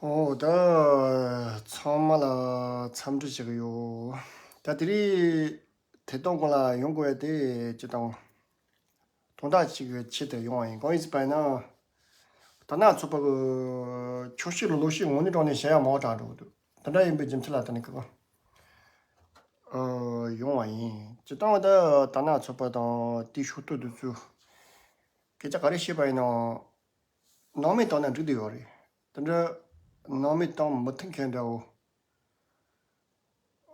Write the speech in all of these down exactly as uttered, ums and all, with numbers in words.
ཨོ་ད་ཚང་མ་ལ་འཚམས་འདྲི་ཞུ་གི་ཡོད། ད་དེ་རིང་དེ་དང་གོང་ལ་ཡོང་དགོས་ཡ་དེ་ཅི་དང་། དོན་དག་ཅིག་གི་ཆེད་དུ་ཡོང་བ་ཡིན། གང་ཡིན་ཟེར་བ་ཡིན་ན། དར་ནག་ཚོགས་པ་གི་ཆོག་ཤེས་ལ་ལོག་ཤེས་ངོ་ནས་དྲང་ནས་བཤད་ཡ་མང་དྲགས་འགྲོ་གི་འདུག་དེ་འདྲ་ཡིན་པའི་རྒྱུ་མཚན་ལ་བརྟེན་ནས་ཀི་ཨ་ཡོང་བ་ཡིན། སྤྱིར་བཏང་ད་དར་ནག་ཚོགས་པ་དང་དེའི་ཤོག་ཐོག་དེ་ཚོས་སྐད་ཆ་ག་རེ་བཤད་པ་ཡིན་ནའང་སྣང་མེད་བཏང་ན་འགྲིག་བསྡད་ཡོད་རེད། དེ་འདྲ་སྣང་མེད་བཏང་མི་ཐུབ་མཁན་འདྲ་བོ།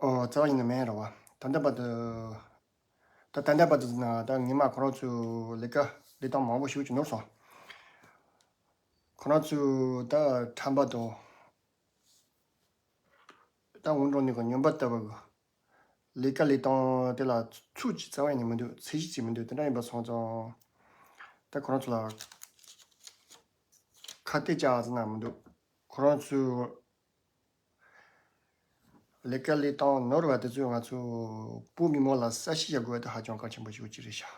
ཨོ་རྩ་བ་ཉིད་ནས་མེད་རེད་བ། ད་ལྟ་བར་དུ། ད་ད་ལྟ་བར་དུ་ཟེར་ན་ད་ངེད་མ་ཁོ་རང་ཚོའི་ལས་ཀ་ལས་སྟངས་མང་པོ་ཞིག་ཅིག་ནོར་སོང་། ཁོ་རང་ཚོའི་ད་ཁྲམ་པ་དང་། ད་འུར་འདྲོངས་ནས་གི་སྨྱོན་པ་ལྟ་བུ་གི་ལས་ཀ་ལས་སྟངས་དེ་ལ་ཚུགས་ཀྱི་རྩ་བ་ཉིད་ནས་མི་འདུག་ཚད་གཞི་ཅིག་མི་འདུག་དེ་འདྲ་ཡིན་པ་སོང་ཙང་། ད་ཁོ་རང་ཚོ་ལ་ཁ་གཏད་བཅག་ཟེར་ན་མི་འདུག་ཁོ་རང་ཚོའི་ལས་ཀ་ལས་སྟངས་ནོར་བ་དེ་ཚོས་ང་ཚོ་བོད་མི་མང་ལ་གསལ་བཤད་བྱ་དགོས་པ་དེ་ཧ་ཅང་གལ་ཆེན་པོ་ཞིག་ཅིག་རེད་ཤག་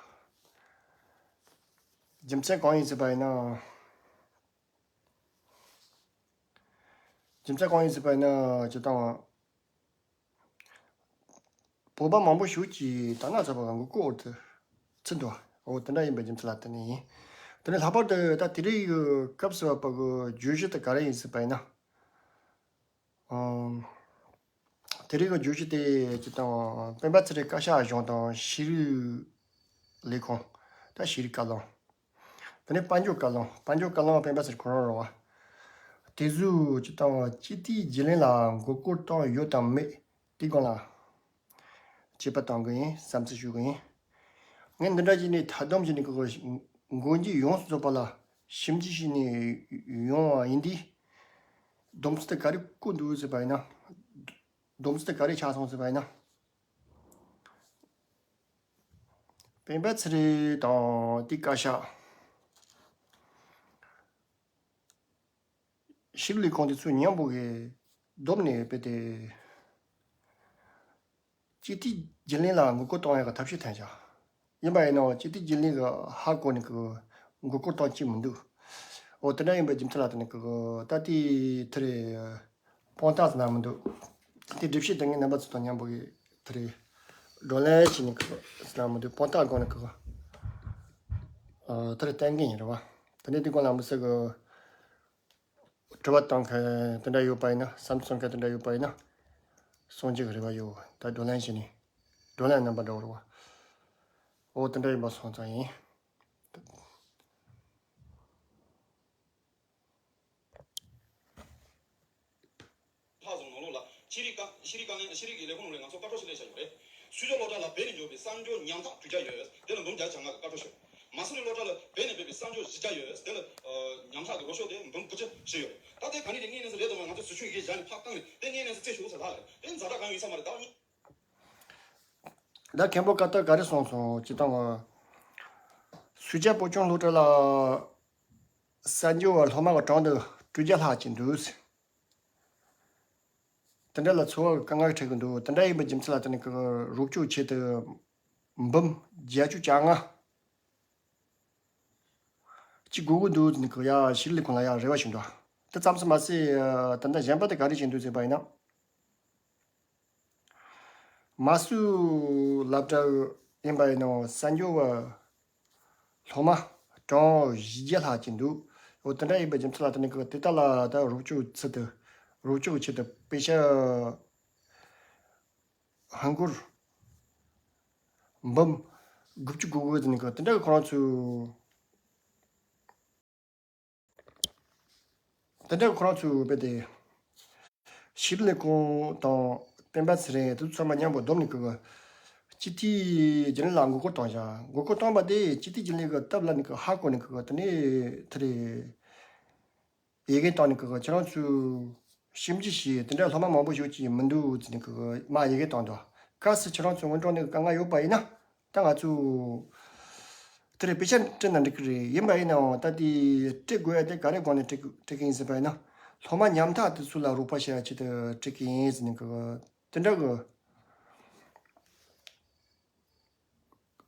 རྒྱུ་མཚན་གང་ཡིན་ཟེར་བ་ཡིན་ན། རྒྱུ་མཚན་གང་ཡིན་ཟེར་བ་ཡིན་ན་སྤྱིར་བཏང་བོད་པ་མང་པོ་ཞིག་གིས་དར་ནག་ཚོགས་པ་གི་མགོ་སྐོར་འོག་ཏུ་ཚུད་འདུག་འོ་དེ་འདྲ་ཡིན་པའི་རྒྱུ་མཚན་ལ་བརྟེན་ནས་ཡིན། དེ་ནས་ལྷག་པར་དུ་ད་དེ་རིང་གི་སྐབས་སུ་བབས་པ་གི་བརྗོད་གཞི་དེ་ག་རེ་ཡིན་ཟེར་བ་ཡིན་ན། ཨམ། དེ་རིང་གི་བརྗོད་གཞི་དེ་སྤྱིར་བཏང་སྤེན་པ་ཚེ་རིང་བཀའ་ཤག་གཞུང་དང་ཤེས་རིག་ལས་ཁུངས། ད་ཤེས་རིག་བཀའ་བློན། དེ་ནས་དཔལ་འབྱོར་བཀའ་བློན། དཔལ་འབྱོར་བཀའ་བློན་སྤེན་པ་ཚེ་རིང་ཁོ་རང་རེད་བ། དེ་ཚོས་སྤྱིར་བཏང་སྤྱི་འཐུས་རྒྱུན་ལས་ལ་མགོ་སྐོར་བཏང་ཡོད་དམ་མེད་དེ་སྒང་ལ་དཔྱད་པ་གཏོང་གི་ཡིན། བསམ་ཚུལ་ཞུ་གི་ཡིན། ངས་འདི་འདྲ་བྱས་ནས་ཐ་དམ་བྱས་ནས་ཁོ་མགོ་མཇུག་ཡོངས་སུ་རྫོགས་པ་ལ་ཞིབ་འཇུག་བྱས་ནས་ཡོང་བ་ཡིན་དུས། སྡོམ་ཚིག་དེ་ག་རེ་བཀོད་འདུག་ཟེར་བ་ཡིན་ན། སྡོམ་ཚིག་དེ་ག་རེ་ཆགས་སོང་ཟེར་བ་ཡིན་ན། སྤེན་པ་ཚེ་རིང་དང་དེའི་བཀའ་ཤག་ཤེས་རིག་ལས་ཁུངས་དེ་ཚོ་མཉམ་པོ་གིས་བསྡོམས་ནས་དཔེ་དེ། སྤྱི་འཐུས་རྒྱུན་ལས་ལ་ངོ་རྒོལ་གཏོང་ཡག་གི་ཐབས་ཤེས་བཏོན་བཞག་ཡིན་པ་ཡིན་ནའང་སྤྱི་འཐུས་རྒྱུན་ལས་ཀྱིས་ཧ་གོ་ནས་ཀྱི་ངོ་རྒོལ་གཏོང་གི་མི་འདུག་འོ་དེ་འདྲ་ཡིན་པའི་རྒྱུ་མཚན་ལ་བརྟེན་ནས་ཀྱི་ད་ལྟའི་དེ་རེད། དཔང་རྟགས་ཟེར་ན་མི་འདུག་དེ་སྒྲུབ་བྱེད་དེ་ངས་རྣམ་པ་ཚོ་དང་མཉམ་པོ་གི་དེ་རེད། བགྲོ་གླེང་བྱས་ནས་ཀྱི་ཟེར་ན་མི་འདུག་དཔང་རྟགས་སྒང་ནས་ཀྱི་ཨ་དེ་རེད་བསྟན་གི་ཡིན་རེད་བ། དེ་ནས་དེ་སྒང་ལ་མི་སེར་གི་དྲི་བ་བཏང་མཁན་དེ་འདྲ་ཡོད་པ་ཡིན་ན། བསམ་ཚུལ་གཏོང་མཁན་དེ་འདྲ་ཡོད་པ་ཡིན་ན། གསུང་རྒྱུ་གི་རེ་བ་ཡོད། ད་བགྲོ་གླེང་བྱས་ནས། བགྲོ་གླེང་རྣམ་པ་འདྲ་བོ་རེད་བ། འོ་དེ་འདྲ་ཡིན་པ་སོང་ཙང་ཡིན། ལྷག་བཟུང་ནང་ལོགས་ལ་ཤེས་རིག་བཀའ་ཤེས་རིག་བཀའ་ལན་ཤེས་རིག་གི་ལས་ཁུངས་ནང་ལ་ང་ཚོ་བཀའ་འཁྲོལ་ཞིག་སླེབས་བཞག་ཡོད་རེད། སུ་ཇོ་སློབ་གྲྭ་ལ་བེད་ནས་འཇོག་པའི་གསར་འགྱུར་ཉམ་ཐག་དྲུག་བརྒྱ་ཡོད། དེ་ལ་འབུམ་བརྒྱ་བྱ་ལྔ་གི་བཀའ་འཁྲོལ་ཞུ། མ་སུ་རི་སློབ་གྲྭ་ལ་བེད་ནས་འབད་པའི་གསར་འགྱུར་བཞི་བརྒྱ་ཡོད། དེ་ལ་ཉམ་ཐག་གི་རོ་ཤོག་དེ་འབུམ་དགུ་བཅུ་བཞི་ཡོད། ད་དེ་ག་ནས་དེ་དངོས་གནས་སུ་རེད་དམ། ང་ཚོ་ཟུར་ཆུ་ཡི་གེ་བཞག་ནས་ཕར་བཏང་ནས་དེ་དངོས་གནས་སུ་རྩད་ཞུ་ས་ལ་རེད། དེ་ཛ་དྲག་གང་ཡོད་ས་མ་རེད། ད་གཉིས། ད་མཁན་པོ་ཀ་ཏར་ག་རེ་གསུངས་སོང་། སྤྱིར་བཏང་བ། སུ་ཇོ་བོད་ལྗོངས་སློབ་གྲྭ་ལ་གསར་འགྱུར་བ་སློབ་མ་གི་གྲངས་དེ་དྲུག་བརྒྱ་ལྷག་ཅིག་འདུག་དེ་འདྲ་ལ་འཚོ་བ་དཀའ་ངལ་འཕྲད་ཀྱི་འདུག་དེ་འདྲ་ཡིན་པའི་རྒྱུ་མཚན་ལ་བརྟེན་ནས་ཀྱི་རོགས་སྐྱོར་ཆེད་དུ་འབུམ་བརྒྱད་ཅུ་གྱ་ལྔ་ཅིག་དགོས་ཀྱི་འདུག་ནས་ཀྱི་ཡ་ཤེས་རིག་ལས་ཁུངས་ལ་ཡ་རེ་བ་ཞུས་འདུག་དེ་ཙམ་དུ་མ་ཟད། ད་ལྟ་གཞན་པ་དེ་ག་རེ་བྱས་འདུག་ཟེར་བ་ཡིན་ན། མ་སུ་སློབ་གྲྭ་ཡིན་པ་ཡིན་ནའང་གསར་འགྱུར་བ་སློབ་མ་གྲངས་བཞི་བརྒྱ་ལྷག་ཅིག་འདུག་འོ་དེ་འདྲ་ཡིན་པའི་རྒྱུ་མཚན་ལ་བརྟེན་ནས་ཀྱི་དེ་དག་ལ་ད་རོགས་སྐྱོར་ཆེད་དུ་རོགས་སྐྱོར་ཆེད་དུ་པེ་ཤ་ཧ་གོ་ར་འབུམ་དགུ་བཅུ་གོ་དགུ་ཟེར་ནས་ཀྱི་དེ་འདྲ་གི་ཁོ་རང་ཚོས། དེ་འདྲ་ཁོ་རང་ཚོས་དཔེ་དེ། ཤེས་རིག་ལས་ཁུངས་དང་སྤེན་པ་ཚེ་རིང་དེ་ཚོ་ཚང་མ་མཉམ་པོ་བསྡོམས་ནས་ཀྱི་སྤྱི་འཐུས་རྒྱུན་ལས་ལ་མགོ་སྐོར་བཏང་བཞག་མགོ་སྐོར་བཏང་བ་དེ་སྤྱི་འཐུས་རྒྱུན་ལས་ཀྱི་སྟབས་ལ་ནི་ཀྱི་ཧ་གོ་ནས་ཀྱི་དེ་ནས་དེ་རེད། ཡི་གེ་བཏང་ནས་ཀྱི་ཁྱེད་རང་ཚོས་ཞིབ་འཇུག་བྱས། དེ་འདྲ་སློབ་མ་མང་པོ་ཞིག་ཅིག་མི་འདུག་ཟེར་ནས་ཀྱི་མར་ཡི་གེ་བཏང་འདུག་གལ་སྲིད་ཁྱེད་རང་ཚོ་སྔོན་འགྲོ་ནས་དཀའ་ངལ་ཡོད་པ་ཡིན་ན། ད་ང་ཚོས་དེ་རིང་དཔེ་ཆ་སྤྲད་ན་འགྲིག་གི་རེད། ཡིན་པ་ཡིན་ནའང་ད་ལྟའི་སྤྲད་དགོས་ཡ་དེ་ག་རེ་སྒང་ནས་སྤྲད་སྤྲད་ཀྱི་ཡིན་ཟེར་བ་ཡིན་ན། སློབ་མ་ཉམ་ཐག་དེ་ཚོ་ལ་རོགས་པ་བྱེད་ཡ་ཆེད་དུ་སྤྲད་ཀྱི་ཡིན་ཟེར་ནས་ཀྱི་དེ་འདྲ་གི་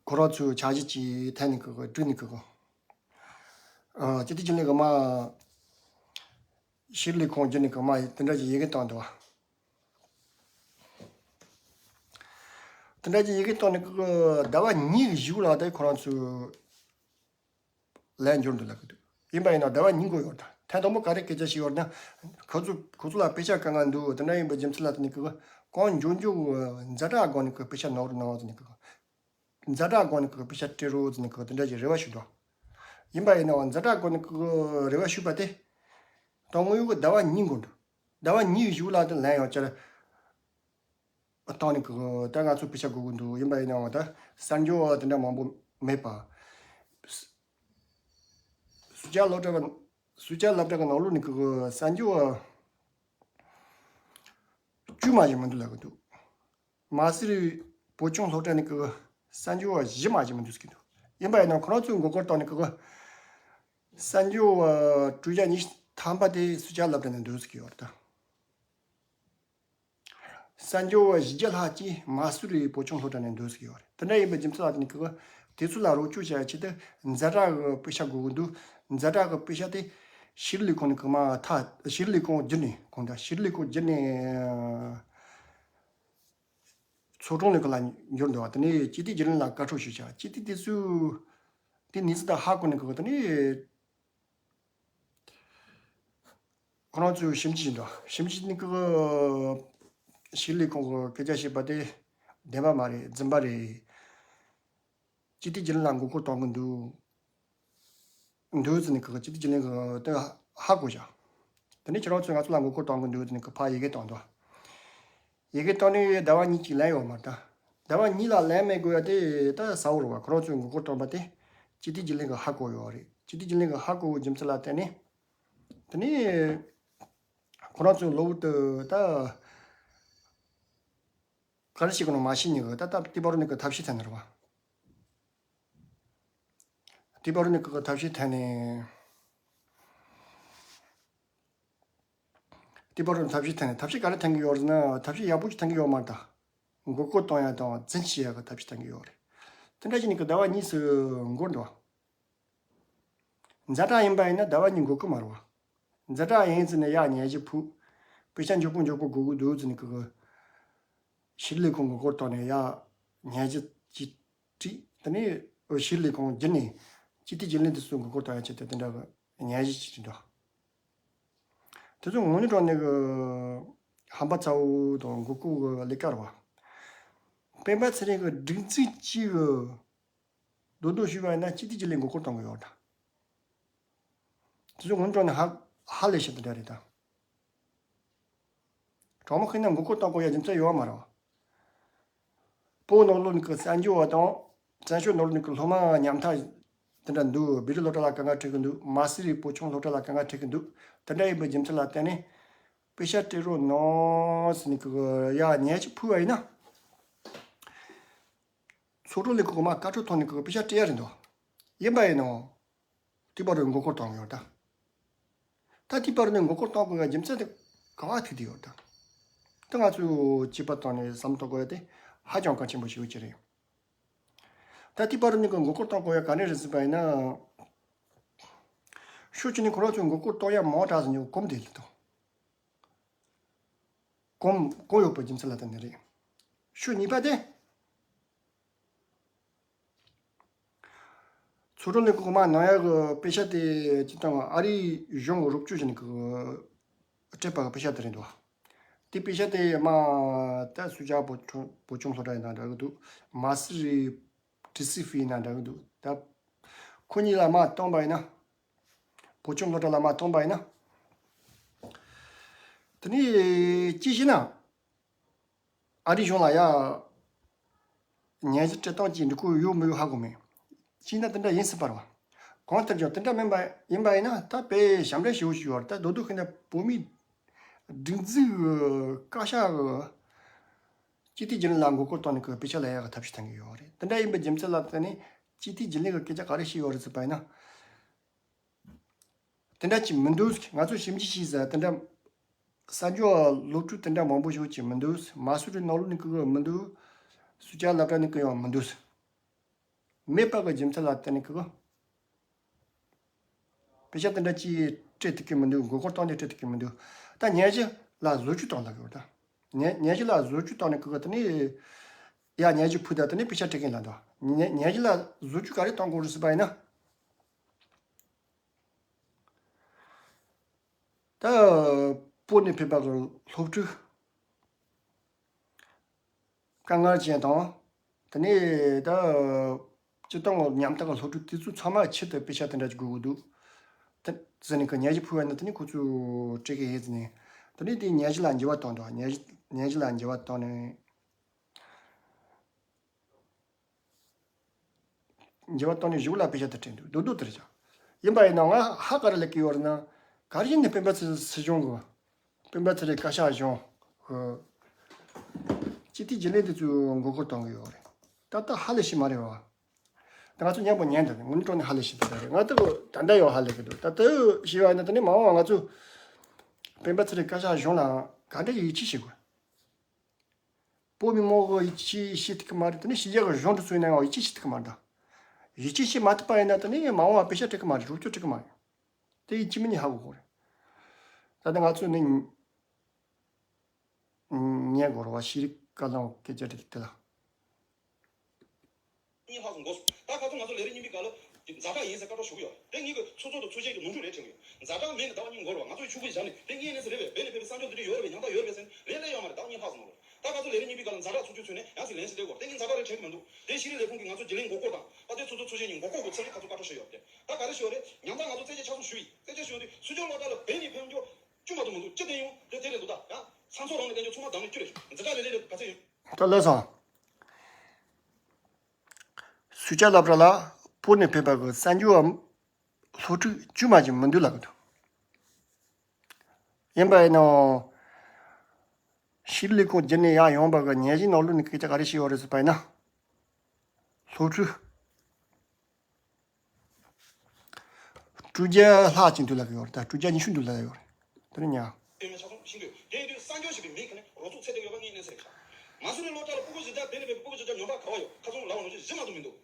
ཁོ་རང་ཚོའི་འཆར་གཞི་ཅིག་འཐེན་ནས་ཀྱི་བསྒྲིགས་ནས་ཀྱི་ཨ་སྤྱི་འཐུས་རྒྱུན་ལས་ཀྱི་མར། ཕྱིར་ལས་ཁུངས་བརྒྱུད་ནས་གི་མ་དེ་འདྲ་ཅིག་ཡི་གེ་བཏང་འདུག་བ། དེ་འདྲ་ཅིག་ཡི་གེ་བཏང་ནས་གི་ཟླ་བ་གཉིས་ཀྱི་གཞུག་ལ་ད་ཁོ་རང་ཚོས་ལན་འབྱོར་འདུག་ལབ་གི་འདུག་ཡིན་པ་ཡིན་ན་ཟླ་བ་གཉིས་འགོར་ཡོད་ད། ཐེངས་དང་པོ་ག་རེ་སྐད་ཆ་བཤད་ཡོད་ན། ཁོ་ཚོ་ཁོ་ཚོ་ལ་པེ་ཤ་དཀའ་ངལ་འདུག་དེ་འདྲ་ཡིན་པའི་རྒྱུ་མཚན་ལ་བརྟེན་ནས་གི་གང་མགྱོགས་མགྱོགས་ཛ་དྲག་སྒོ་ནས་གི་པེ་ཤ་ནོར་ནོར་ཟེར་ནས་གི། ཛ་དྲག་སྒོ་ནས་གི་པེ་ཤ་སྤྲད་རོགས་ཟེར་ནས་གི་དེ་འདྲ་ཅིག་རེ་བ་ཞུས་འདུག་ཡིན་པ་ཡིན་ནའང་ཛ་དྲག་སྒོ་ནས་གི་རེ་བ་ཞུས་པ་དེ། དང་དངོས་ཡོད་གི་ཟླ་བ་གཉིས་འགོར་འདུག་ཟླ་བ་གཉིས་གཞུག་ལ་དེ་ལན་ཡང་བསྐྱར་བཏང་ནས་གི་ད་ང་ཚོ་པེ་ཤ་དགོས་ཀྱི་འདུག་ཡིན་པ་ཡིན་ནའང་ད་གསར་འགྱུར་བ་དེ་འདྲ་མང་པོ་མེད་པ། སུ་ཇཱ་སློབ་གྲྭ་གི་སུ་ཇཱ་སློབ་གྲྭ་གི་ནང་ལོགས་ནས་གི་གསར་འགྱུར་བ་བཅུ་མ་ཞིག་མི་འདུག་ལབ་གི་འདུག་མ་སི་རི་བོད་སྐྱོང་སློབ་གྲྭ་ནས་གི་གསར་འགྱུར་བ་བཞི་མ་ཞིག་མི་འདུག་ཟེར་གི་འདུག་ཡིན་པ་ཡིན་ན་ཁོ་རང་ཚོས་མགོ་སྐོར་བཏང་ནས་གི་གསར་འགྱུར་བ་དྲུག་བརྒྱ་ཉི་ཤུ་ཐམ་པ་དེ་སུ་ཇཱ་སློབ་གྲྭ་ནས་འདུག་ཟེར་གི་ཡོད་རེད་ད། གསར་འགྱུར་བ་བཞི་བརྒྱ་ལྷག་ཅིག་མ་སུ་རི་བོད་སྐྱོང་སློབ་གྲྭ་ནས་འདུག་ཟེར་གི་ཡོད་རེད། དེ་འདྲ་ཡིན་པའི་རྒྱུ་མཚན་ལ་བརྟེན་ནས་གི་དེ་ཚོ་ལ་རོགས་སྐྱོར་བྱ་ཆེད་དུ་ཛ་དྲག་གི་པེ་ཤ་དགོས་ཀྱི་འདུག་ཛ་དྲག་གི་པེ་ཤ་དེ་ཕྱིར་ལས་ཁུངས་ནས་གི་མ་ཐག་ཕྱིར་ལས་ཁུངས་བརྒྱུད་ནས་གང་ལྟར་ཕྱིར་ལས་ཁུངས་བརྒྱུད་ནས། ཚོགས་དྲུང་ལས་ཁུངས་ལ་འབྱོར་འདུག་བ། དེ་ནས་སྤྱི་འཐུས་རྒྱུན་ལས་ལ་བཀའ་འཁྲོལ་ཞུས་བྱ། སྤྱི་འཐུས་དེ་ཚོས་དེ་གནས་ཚུལ་དག་ཧ་གོ་ནས་གི་དེ་ནས་ཁོ་རང་ཚོས་ཞིབ་འཇུག་བྱས་འདུག་ཞིབ་འཇུག་ནས་གི་ཕྱིར་ལས་ཁུངས་གི་སྐད་ཆ་བཤད་པ་དེ་བདེན་པ་མ་རེད། རྫུན་པ་རེད། སྤྱི་འཐུས་རྒྱུན་ལས་ལ་མགོ་སྐོར་གཏོང་གི་འདུག་འདུག་ཟེར་ནས་གི་སྤྱི་འཐུས་རྒྱུན་ལས་གི་དེ་ཧ་གོ་བྱ། དེ་ནས་ཁྱེད་རང་ཚོས་ང་ཚོ་ལ་མགོ་སྐོར་གཏོང་གི་འདུག་ཟེར་ནས་གི་ཕར་ཡི་གེ་བཏང་འདུག་ཡི་གེ་བཏང་ནས་ཟླ་བ་གཉིས་ཅིག་ལན་ཡོད་མ་རེད་ད། ཟླ་བ་གཉིས་ལ་ལན་མེད་དགོས་ཡ་དེ་ད་གསལ་བོ་རེད་བ། ཁོ་རང་ཚོས་མགོ་སྐོར་བཏང་པ་དེ་སྤྱི་འཐུས་རྒྱུན་ལས་གི་ཧ་གོ་ཡོད་རེད། སྤྱི་འཐུས་རྒྱུན་ལས་གི་ཧ་གོ་བའི་རྒྱུ་མཚན་ལ་བརྟེན་ནས། དེ་ནས་ཁོ་རང་ཚོས་གློ་བུར་དུ་ད་ག་རེ་བྱེད་དགོས་ནོ་མ་ཤེས་ནས་གི་ད་ད་ལྟ་བར་ནས་གི་ཐབས་ཤེས་བཏང་ནི་རེད་བ། ལྟེ་བ་རུ་ནས་ཀི་ཀི་ཐབས་ཤེས་འཐེན་ནས། ལྟེ་བ་རུ་ནས་ཐབས་ཤེས་འཐེན་ནས་ཐབས་ཤེས་ག་རེ་འཐེན་གི་ཡོད་རེད་ཟེར་ན་ཐབས་ཤེས་ཡག་པོ་ཞིག་འཐེན་གི་ཡོད་མ་རེད་ད། མགོ་སྐོར་གཏོང་ཡ་དང་འཛིན་བྱེད་ཡ་གི་ཐབས་ཤེས་འཐེན་གི་ཡོད་རེད། དེ་འདྲ་བྱས་ནས་ཀི་ཟླ་བ་གཉིས་སུ་འགོར་འདུག་ཛ་དྲག་ཡིན་པ་ཡིན་ན་ཟླ་བ་གཉིས་འགོར་གི་མ་རེད་བ། ཛ་དྲག་ཡིན་ཟེར་ནས་ཡ་ཉལ་གཞི་ཕུག་དཔེ་ཆ་མགྱོགས་པོ་མགྱོགས་པོ་དགོས་གི་འདུག་ཟེར་ནས་ཀི་ཀི། ཕྱིར་ལས་ཁུངས་མགོ་སྐོར་བཏང་ནས་ཡ་ཉལ་གཞི་ཅིག་བྲིས། དེ་ནས་ཕྱིར་ལས་ཁུངས་བརྒྱུད་ནས་སྤྱི་འཐུས་རྒྱུན་ལས་དེ་ཚོའི་མགོ་སྐོར་བཏང་ཡ་ཆེད་དུ་དེ་འདྲ་གི་ཉལ་གཞི་ཅིག་བྲིས་འདུག་དེ་ཚོ་དངོས་གནས་དྲང་གནས་གི་ཧམ་པ་ཚ་བོ་དང་མགོ་སྐོར་གི་ལས་ཀ་རེད་བ། སྤེན་པ་ཚེ་རིང་གི་སྒྲིག་འཛུགས་གཅིག་གི་རྡོག་རྡོག་ཞུས་པ་ཡིན་ན་སྤྱི་འཐུས་རྒྱུན་ལས་མགོ་སྐོར་གཏོང་གི་ཡོད་ད། དེ་ཚོ་སྔོན་འགྲོ་ནས་ཧ་ཧ་ལས་ཤེས་དེ་འདྲ་རེད་ད། དྲང་མོ་བཤད་ན་མགོ་སྐོར་གཏོང་དགོས་ཡ་རྒྱུ་མཚན་ཡོད་མ་རེད་བ། བོད་ནང་ལོགས་ནས་ཀྱི་གསར་འགྱུར་བ་དང་བཙན་བྱོལ་ནང་ལོགས་ནས་ཀྱི་སློབ་མ་ཉམ་ཐག་དེ་འདྲ་འདུག་བོད་རིགས་སློབ་གྲྭ་ལ་དཀའ་ངལ་འཕྲད་ཀྱི་འདུག་མ་སི་རི་བོད་ཆུང་སློབ་གྲྭ་ལ་དཀའ་ངལ་འཕྲད་ཀྱི་འདུག་དེ་འདྲ་ཡིན་པའི་རྒྱུ་མཚན་ལ་བརྟེན་ནས་པེ་ཤ་སྤྲད་རོགས་གནང་ཟེར་ནས་ཀྱི་ཡ་ཉལ་གཞི་ཕུལ་བ་ཡིན་ན། ཚོགས་དྲུང་ལས་ཁུངས་མར་བཀའ་འཁྲོལ་ཐོག་ནས་ཀྱི་པེ་ཤ་སྤྲད་ཡ་རེད་འདུག་ཡིན་པ་ཡིན་ནའང་། ལྟེ་བ་རུ་མགོ་སྐོར་བཏང་ཡོད་ད། ད་ལྟེ་བ་རུ་ནས་མགོ་སྐོར་བཏང་དགོས་ཡ་རྒྱུ་མཚན་དེ་ག་བ་ཐུག་བསྡད་ཡོད་ད། ད་ང་ཚོས་བྱིས་པ་བཏང་ནས་བསམ་བློ་གཏོང་དགོས་ཡ་དེ་ཧ་ཅང་གལ་ཆེན་པོ་ཞིག་ཡོད་ཀྱི་རེད། ད་ལྟེ་བ་རུ་ནས་ཀྱི་མགོ་སྐོར་བཏང་དགོས་ཡ་ག་ནས་རེད་ཟེར་བ་ཡིན་ན། ཕྱོགས་གཅིག་ནས་ཁོ་རང་ཚོས་མགོ་སྐོར་གཏོང་ཡ་མང་དྲགས་ཟེར་ནས་གོམས་བསྡད་ལེ་དང་། གོམས་གོམས་ཡོད་པའི་རྒྱུ་མཚན་ལ་བརྟེན་ནས་རེད། ཕྱོགས་གཉིས་པ་དེ། ཚོགས་དྲུང་ལས་ཁུངས་མར་གནང་ཡག་གི་པེ་ཤ་དེ་སྤྱིར་བཏང་ཨ་རིའི་གཞུང་གི་རོགས་སྐྱོར་བྱས་ནས་ཀྱི་སྤྲད་པ་གི་པེ་ཤ་དེ་རེད་འདུག་དེ་པེ་ཤ་དེ་མར་ད་སུ་ཇཱ་བོད་ཆུང་བོད་ཆུང་སློབ་གྲྭ་ཡིན་ན་འདྲ་གི་འདུག་མ་སི་རི་ཊི་སི་ཧྥི་ཡིན་ན་འདྲ་གི་འདུག་ད་ཁོ་གཉིས་ལ་མར་བཏང་པ་ཡིན་ན། བོད་ཆུང་སློབ་གྲྭ་ལ་མར་བཏང་པ་ཡིན་ན། དེ་ནས་ཅི་ཞེ་ན། ཨ་རིའི་གཞུང་ལ་ཡ། ཉལ་གཞི་སྤྲད་སྟངས་ཀྱི་འགྲིག་གི་ཡོད་མི་ཡོད་ཧ་གོ་མེད། ཅིག་ན་དེ་འདྲ་ཡིན་སྲིད་པ་རེད་བ། གང་ལྟར་ཀྱང་དེ་འདྲ་མིན་པ་ཡིན་པ་ཡིན་ན་ད་དཔེ་ཞབས་འདྲེན་ཞེ་པོ་ཞིག་ཡོད་རེད། ད་རྡོག་རྡོག་ཤིག་ན་བོད་མིའི་སྒྲིག་འཛུགས་ཀྱི་བཀའ་ཤག་གི་སྤྱི་འཐུས་རྒྱུན་ལས་ལ་མགོ་སྐོར་བཏང་ནས་ཀྱི་དཔེ་ཆ་ལ་ཡག་གི་ཐབས་ཤེས་བཏང་གི་ཡོད་རེད། དེ་འདྲ་ཡིན་པའི་རྒྱུ་མཚན་ལ་བརྟེན་ནས་སྤྱི་འཐུས་རྒྱུན་ལས་ཀྱི་སྐད་ཆ་ག་རེ་བཤད་ཡོད་རེད་ཟེར་བ་ཡིན་ན། དེ་འདྲ་ཅིག་མི་འདུག་ང་ཚོས་ཞིབ་འཇུག་བྱས་ཟེར་དེ་འདྲ། གསར་འགྱུར་སློབ་ཕྲུག་དེ་འདྲ་མང་པོ་ཞིག་ཅིག་མི་འདུག་མ་སུ་རི་ནང་ལོགས་ནས་ཀི་ཡང་མི་འདུག་སུ་ཇཱ་སློབ་གྲྭ་ནས་ཀི་ཡང་མི་འདུག་མེད་པ་གི་རྒྱུ་མཚན་ལ་བརྟེན་ནས་ཀི་ཀི། དཔེ་ཆ་དེ་འདྲ་ཅིག་ སྤྲད་ཐུབ་ཀྱི་མི་འདུག་མགོ་སྐོར་བཏང་ནས་སྤྲད་ཐུབ་ཀྱི་མི་འདུག་ད་ཉན་གཞི་ལ་བཟོ་བཅོས་བཏང་ལབ་ཀྱི་ཡོད་ད། ཉན་ཉན་གཞི་ལ་བཟོ་བཅོས་བཏང་ནས་ཁོ་གི་དེ་ནས་ཡ་ཉན་གཞི་ཕུལ་ད་དེ་ནས་པེ་ཤག་སྤྲད་མཁན་ལ་འདུག་ཉན་ཉན་གཞི་ལ་བཟོ་བཅོས་ག་རེ་གཏོང་དགོས་རེད་ཟེར་བ་ཡིན་ན། ད་བོད་ནས་ཕེབས་པ་གི་སློབ་ཕྲུག་དཀའ་ངལ་ཅན་དང་། དེ་ནས་ད་སྤྱིར་བཏང་གི་ཉམ་ཐག་གི་སློབ་ཕྲུག་དེ་ཚོ་ཚང་མ་ཆེད་དུ་པེ་ཤག་དེ་འདྲ་ཅིག་དགོས་ཀྱི་འདུག་དེ་ཟེར་ནས་ཁོ་ཉན་གཞི་ཕུལ་བ་ན་དེ་ནས་ཁོ་ཚོས་སྤྲད་ཀྱི་ཡིན་ཟེར་ནས། དེ་ནས་དེ་ཉན་གཞི་ལ་འགྱུར་བ་བཏང་འདུག་ཉན་གཞི་ཉན་གཞི་ལ་འགྱུར་བ་བཏང་ནས། འགྱུར་བ་བཏང་ནས་གཞུག་ལ་པེ་ཤག་དེ་སྤྲད་འདུག་རྡོག་རྡོག་དེ་རེད་ཀྱང་། ཡིན་པ་ཡིན་ན་ང་ཧ་ག་རེ་ལབ་ཀྱི་ཡོད་རེད་ན། ག་རེ་ཡིན་ནའི་སྤེན་པ་ཚེ་སྲིད་གཞུང་གི། སྤེན་པ་ཚེ་རིང་བཀའ་ཤག་གཞུང་གི་སྤྱི་འཐུས་རྒྱུན་ལས་དེ་ཚོས་མགོ་སྐོར་གཏོང་གི་ཡོད་རེད། ད་ལྟ་ཧ་ལས་ཤེས་མ་རེད་བ། ད་ང་ཚོ་མཉམ་པོ་ཉན་འདུག་དངོས་གནས་དྲང་གནས་ཧ་ལས་ཤེས་ད་རེད། ང་ད་ད་ལྟ་ཡང་ཧ་ལས་ཀྱི་འདུག་ད་ལྟ་ཞེས་པ་ཡིན་ན་དེ་ནས་མ་འོངས་པ་ང་ཚོ་སྤེན་པ་ཚེ་རིང་བཀའ་ཤག་གཞུང་ལ་ག་འདྲ་ཡིད་ཆེས་བྱེད་དགོས། བོད་མི་མང་གི་ཡིད་ཆེས་བྱེད་ཐུབ་ཀྱི་མ་རེད། དེ་ནས་ཕྱི་རྒྱལ་གྱི་གཞུང་དེ་ཚོ་ཡིན་ན་ཡང་ཡིད་ཆེས་བྱེད་ཐུབ་ཀྱི་མ་རེད་ད། ཡིད་ཆེས་བྱེད་མ་ཐུབ་པ་ཡིན་ན་དེ་ནས་མ་འོངས་པ་པེ་ཤག་སྤྲད་ཀྱི་མ་རེད། རོགས་སྐྱོར་སྤྲད་ཀྱི་མ་རེད། དེ་ཡིད་ཆེས་མི་ཉིད་ཧ་གོ་དགོས་རེད། ད་ལྟ་ང་ཚོས་ནི་ཉན་དགོས་རེད་བ། ཤེས་རིག་བཀའ་བློན་སྐད་ཆ་དེ་དེ་ལ། གཉིས་ལྷག་ཙམ་འགོ་སོང་། ད་ཁ་སང་ང་ཚོ་ལས་རིམ་གཉིས་པའི་སྐབས་ལ་ཛ་དྲག་ཡིན་ཟེར་བཀའ་འཁྲོལ་ཞུ་གི་ཡོད། དེ་གཉིས་ཀྱི་ཚོགས་གཙོ་དང་ཚོགས་གཞོན་གྱི་ནོར་འཁྲུལ་རེད་དྲན་གི་ཡོད། ཛ་དྲག་མེད་ནས་ཟླ་བ་གཉིས་འགོར་བ། ང་ཚོ་ཡི་ཕྱུག་པོའི་ཞབས་ནས་དེ་དངོས་གནས་སུ་རེད་པས། བོད་ནས་ཕེབས་པའི་གསར་འགྱུར་འདི་འདྲ་ཡོད་རེད་པས། ཉམ་ཐག་ཡོད་རེད་པས་ཟེར་ནས་ལན་སླེབས་ཡོད་མ་རེད། ཟླ་བ་གཉིས་ལྷག་ཙམ་འགོར་བ། ད་ཁ་སང་ལས་རིམ་གཉིས་པའི་སྐབས་ལ་ཛ་དྲག་ཚོགས་ཆུང་ཚོས་ནས་ཡང་སྲིད་ལན་ཞིག་སླེབས་དགོས། དེ་གཉིས་ཛ་དྲག་རེད་དྲན་གི་མི་འདུག་དེ་ཤེས་རིག་ལས་ཁུངས་ཀྱིས་ང་ཚོ་རྒྱུན་ལས་མགོ་སྐོར་དང་པ་སྡེ་ཚོགས་གཙོ་ཚོགས་གཞོན་གཉིས་མགོ་སྐོར་དགོས་ཚུལ་ཁ་ཚོ་བཀའ་འཁྲོལ་ཞུས་ཡོད་རེད། ད་ག་རེ་ཞུས་ཡོད་རེད། ཉམ་ཐག་ང་ཚོ་བཙན་བྱོལ་ཆ་ཚང་ཞུས་ཡིན། བཙན་བྱོལ་ཞུས་ཡོད་དུས་སྲིད་སྐྱོང་སློབ་གྲྭ་ལ་བོད་ནས་ཕེབས་རྒྱུ་བཅུ་མ་གཏོགས་མི་འདུག་ཅི་བསྟན་ཡོང་དེ་དེ་རེད་འདུག་ད་ཡང་ཚང་ཚོ་རང་ནས་བསྟན་རྒྱུ་ཚང་མ་བདམས་ནས་བསྐྱུར་རེད། འཛིན་གྲྭ་ལས་ལས་ལས་ག་ཚོད་ཡོད། ད་ལོས་སོང་། སུ་ཅག་སློབ་གྲྭ་ལ་བོད་ནས་ཕེབས་པ་གི་གསར་འགྱུར་བ་སློབ་ཕྲུག་བཅུ་མ་ཅིག་མི་འདུག་ལབ་གི་འདུག་ཡིན་པ་ཡིན་ནའང་། ཤེས་རིག་ལས་ཁུངས་བརྒྱུད་ནས་ཡར་ཡོང་བ་གི་ཉན་གཞི་ནང་ལོགས་ནས་སྐད་ཆ་ག་རེ་བཤད་ཡོད་རེད་ཟེར་བ་ཡིན་ན། སློབ་ཕྲུག་དྲུག་བརྒྱ་ལྷག་ཅིག་འདུག་ལབ་ཀྱི་ཡོད་རེད། ད་དྲུག་བརྒྱ་ཉི་ཤུ་འདུག་ལབ་ཡོད་རེད། དེ་ནི་ཉག་དེ་ནས་ཆ་ཚང་ཤིང་དུས་དེ་དུས་གསར་འགྱུར་ཞིག་གི་མིང་གི་ནི་རོགས་ཚོགས་ཚད་ལྡན་ཡོད་པ་ངས་མནན་ས་རེད་ཤག་མ་སུ་རི་སློབ་གྲྭ་ལ་སྤུ་གུ་བཞི་བརྒྱ་བོད་ནས་ཕེབས་པའི་སྤུ་གུ་བཞི་བརྒྱ་ཉམས་པ་ག་བ་ཡོད། ཁ་ཚོན་ལ་བ་ནོར་བཞི་མ་གཏོགས་མི་འདུག་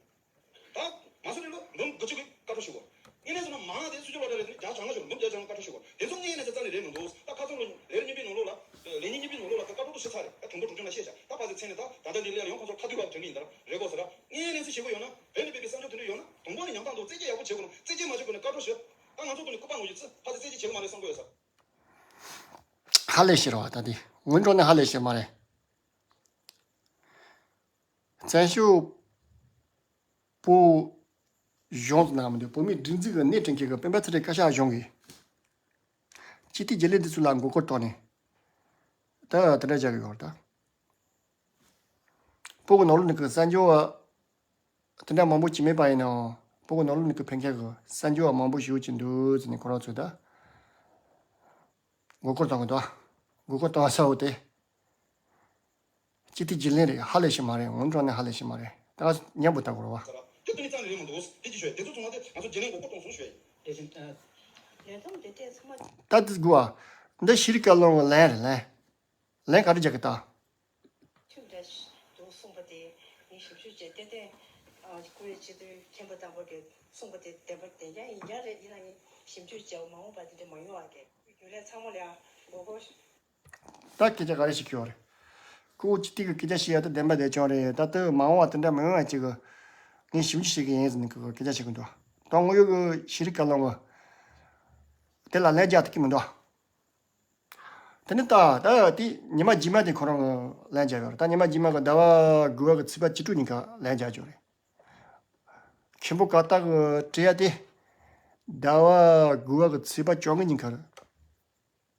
ད་མ་སུ་རི་ལོ་འབུམ་དགུ་བཅུ་གི་བཀའ་འཁྲོལ་ཞུ་གོ། ངས་ནས་ཟེར་ན་མང་བ་དེ་སུ་ཇོ་ལོ་ཏ་རེད། དེ་བརྒྱ་བྱང་ན་ཞུ་འབུམ་བརྒྱ་བྱང་ན་བཀའ་འཁྲོལ་ཞུ་གོ། དེ་ཚོ་ངས་ནས་ཟེར་རྩ་ནས་རེད་མི་འདུག་ད་ཁ་ཚོན་ལོ་ལས་རིམ་གཉིས་པའི་ནང་ལོགས་ལ་ལས་ཉིན་གཉིས་པའི་ནང་ལོགས་ལ་བཀའ་འཁྲོལ་དུ་ཞུ་ཚར་རེད། ད་དུམ་བུ་དྲུག་ཅུ་ན་ཤེས་བྱ་ད་ཕ་ཚེ་མཚན་ནས་ད་ད་ལྟ་འདི་ལས་ཡང་ཁོང་ཚོ་ཁ་ཐུག་བབ་དྲན་གི་ཡིན། ད་རེད་གོ་ཟེར་ར། ངས་ནས་ཟེར་ཞུ་གི་ཡོད་ན་བོད་ནས་ཕེབས་པའི་གསར་འགྱུར་དེ་འདྲ་ཡོད་ན་དང་པོ་ནས་ཉམས་ཐག་འདུག་རྩེད་སྐྱེལ་ཡག་པོ་བྱེད་དགོས་ན་རྩེད་སྐྱེལ་མ་བྱེད་དགོས་ན་བཀའ་འཁྲོལ་ཞུ། ད་ང་ཚོ་ཐོག་ནས་སྐུ་པར་ངོས་ཀྱི་རྩི་ཕ་ཚེ་རྩེད་སྐྱེལ་བྱེད་གི་མ་རེད་བསམ་གི་ཡོད་ས། ཧ་ལས་ཤེས་ར་བ་ད་དེ་ངོས་འགྲོ་ནས་ཧ་ལས་ཤེས་མ་རེད། བཙན་བྱོལ་བོད་གཞུང་ཟེར་ན་མི་འདུག་བོད་མིའི་སྒྲིག་འཛུགས་ཀྱི་སྣེ་ཁྲིད་མཁན་གྱི་སྤེན་པ་ཚེ་རིང་བཀའ་ཤག་གཞུང་གིས་སྤྱི་འཐུས་རྒྱུན་ལས་འདི་ཚོ་ལ་མགོ་སྐོར་བཏང་ནས་ད་དེ་འདྲ་བྱ་གི་ཡོད་རེད་ད། བོད་ཀྱི་ནང་ལོགས་ནས་ཀྱི་གསར་འགྱུར་བ་དེ་འདྲ་མང་པོ་ཅིག་མེད་པ་ཡིན་ནའང་བོད་ཀྱི་ནང་ལོགས་ནས་ཀྱི་ཕན་མཁན་གྱི་གསར་འགྱུར་བ་མང་པོ་ཞེ་པོ་ཅིག་འདུག་ཟེར་ནས་ཁོ་རང་ཚོས་ད་མགོ་སྐོར་བཏང་གི་འདུག་མགོ་སྐོར་བཏང་ས་འོ་དེ། སྤྱི་འཐུས་རྒྱུན་ལས་རེད། ཧ་ལས་ཤེས་མ་རེད། ངོ་མ་དྲང་གནས་ཧ་ལས་ཤེས་མ་རེད། ད་ང་མཉམ་པོ་ལྟ་དགོས་རེད་བ། དེ་དོན་ནི་རྩ་ནས་རེད་མི་འདུག་དེ་ཅི་ཞུ་དེ་ཚོ་ཚང་མ་དེ་ང་ཚོ་རྒྱུན་ལས་མགོ་སྐོར་གཏོང་སོང་ཞུ་ཡ་ཡིན། ལས་རིམ་ཨ། ལས་ཐོམ་དེ་དེ་ཚང་མ། ད་དེ་དགོས་ཨ། འདི་ཤེས་རིག་བཀའ་བློན་གྱི་ལན་རེད་ལན། ལན་ག་རེ་རྒྱག་གི་ད། ཐུབ་འདྲ་འདུག་གསུངས་པ་དེ་ངས་ཞིབ་འཇུག་བྱས་ཏན་ཏན་ཨ་ཀུ་རེ་སྤྱི་འཐུས་མཁན་པོ་དམ་པ་གིས་གསུངས་པ་དེ་བདེན་པ་བདེན་རྐྱང་ཡིན་རྐྱང་རེད། ཡིན་ན་ངས་ཞིབ་འཇུག་བྱས་མ་འོངས་པ་དེ་འདྲ་མ་ཡོང་བ་གི་རྒྱུན་ལས་ཚང་མ་ལ་ཡང་མགོ་སྐོར། ད་སྐད་ཆ་ག་རེ་ཞིག་ཁྱོད་རེད། ཁོ་ཅི་ཏིག་གི་སྐད་ཆ་བཤད་ཡ་ད་བདེན་པ་བདེན་རྐྱང་རེད། ད་ལྟ་མ་འོངས་བ་དེ་འདྲ་མི་ཡོང་ཡ་ཅིག་གི་ངས་ཞིབ་འཇུག་བྱེད་ཀྱི་ཡིན་ཟེར་ནས་ཁོ་སྐད་ཆ་བཤད་གི་འདུག་ད་དངོས་ཡོད་གི་ཤེས་རིག་བཀའ་བློན་གི་དེ་ལ་ལན་རྒྱག་ཐུབ་ཀྱི་མི་འདུག་དེ་ནི་ད་ད་དེ་ཉི་མ་རྗེས་མ་དེ་ཁོ་རང་གི་ལན་རྒྱག་ཡོད་རེད། ད་ཉི་མ་རྗེས་མ་གི་ཟླ་བ་དགུ་པ་གི་ཚེས་པ་བཅུ་དྲུག་ཉིན་ཁ་ལན་རྒྱག་རྒྱུ་རེད། མཁན་པོ་ཀ་ཏག་གི་དྲི་ཡ་དེ་ཟླ་བ་དགུ་པ་གི་ཚེས་པ་བཅོ་ལྔ་ཉིན་ཁ་རེད།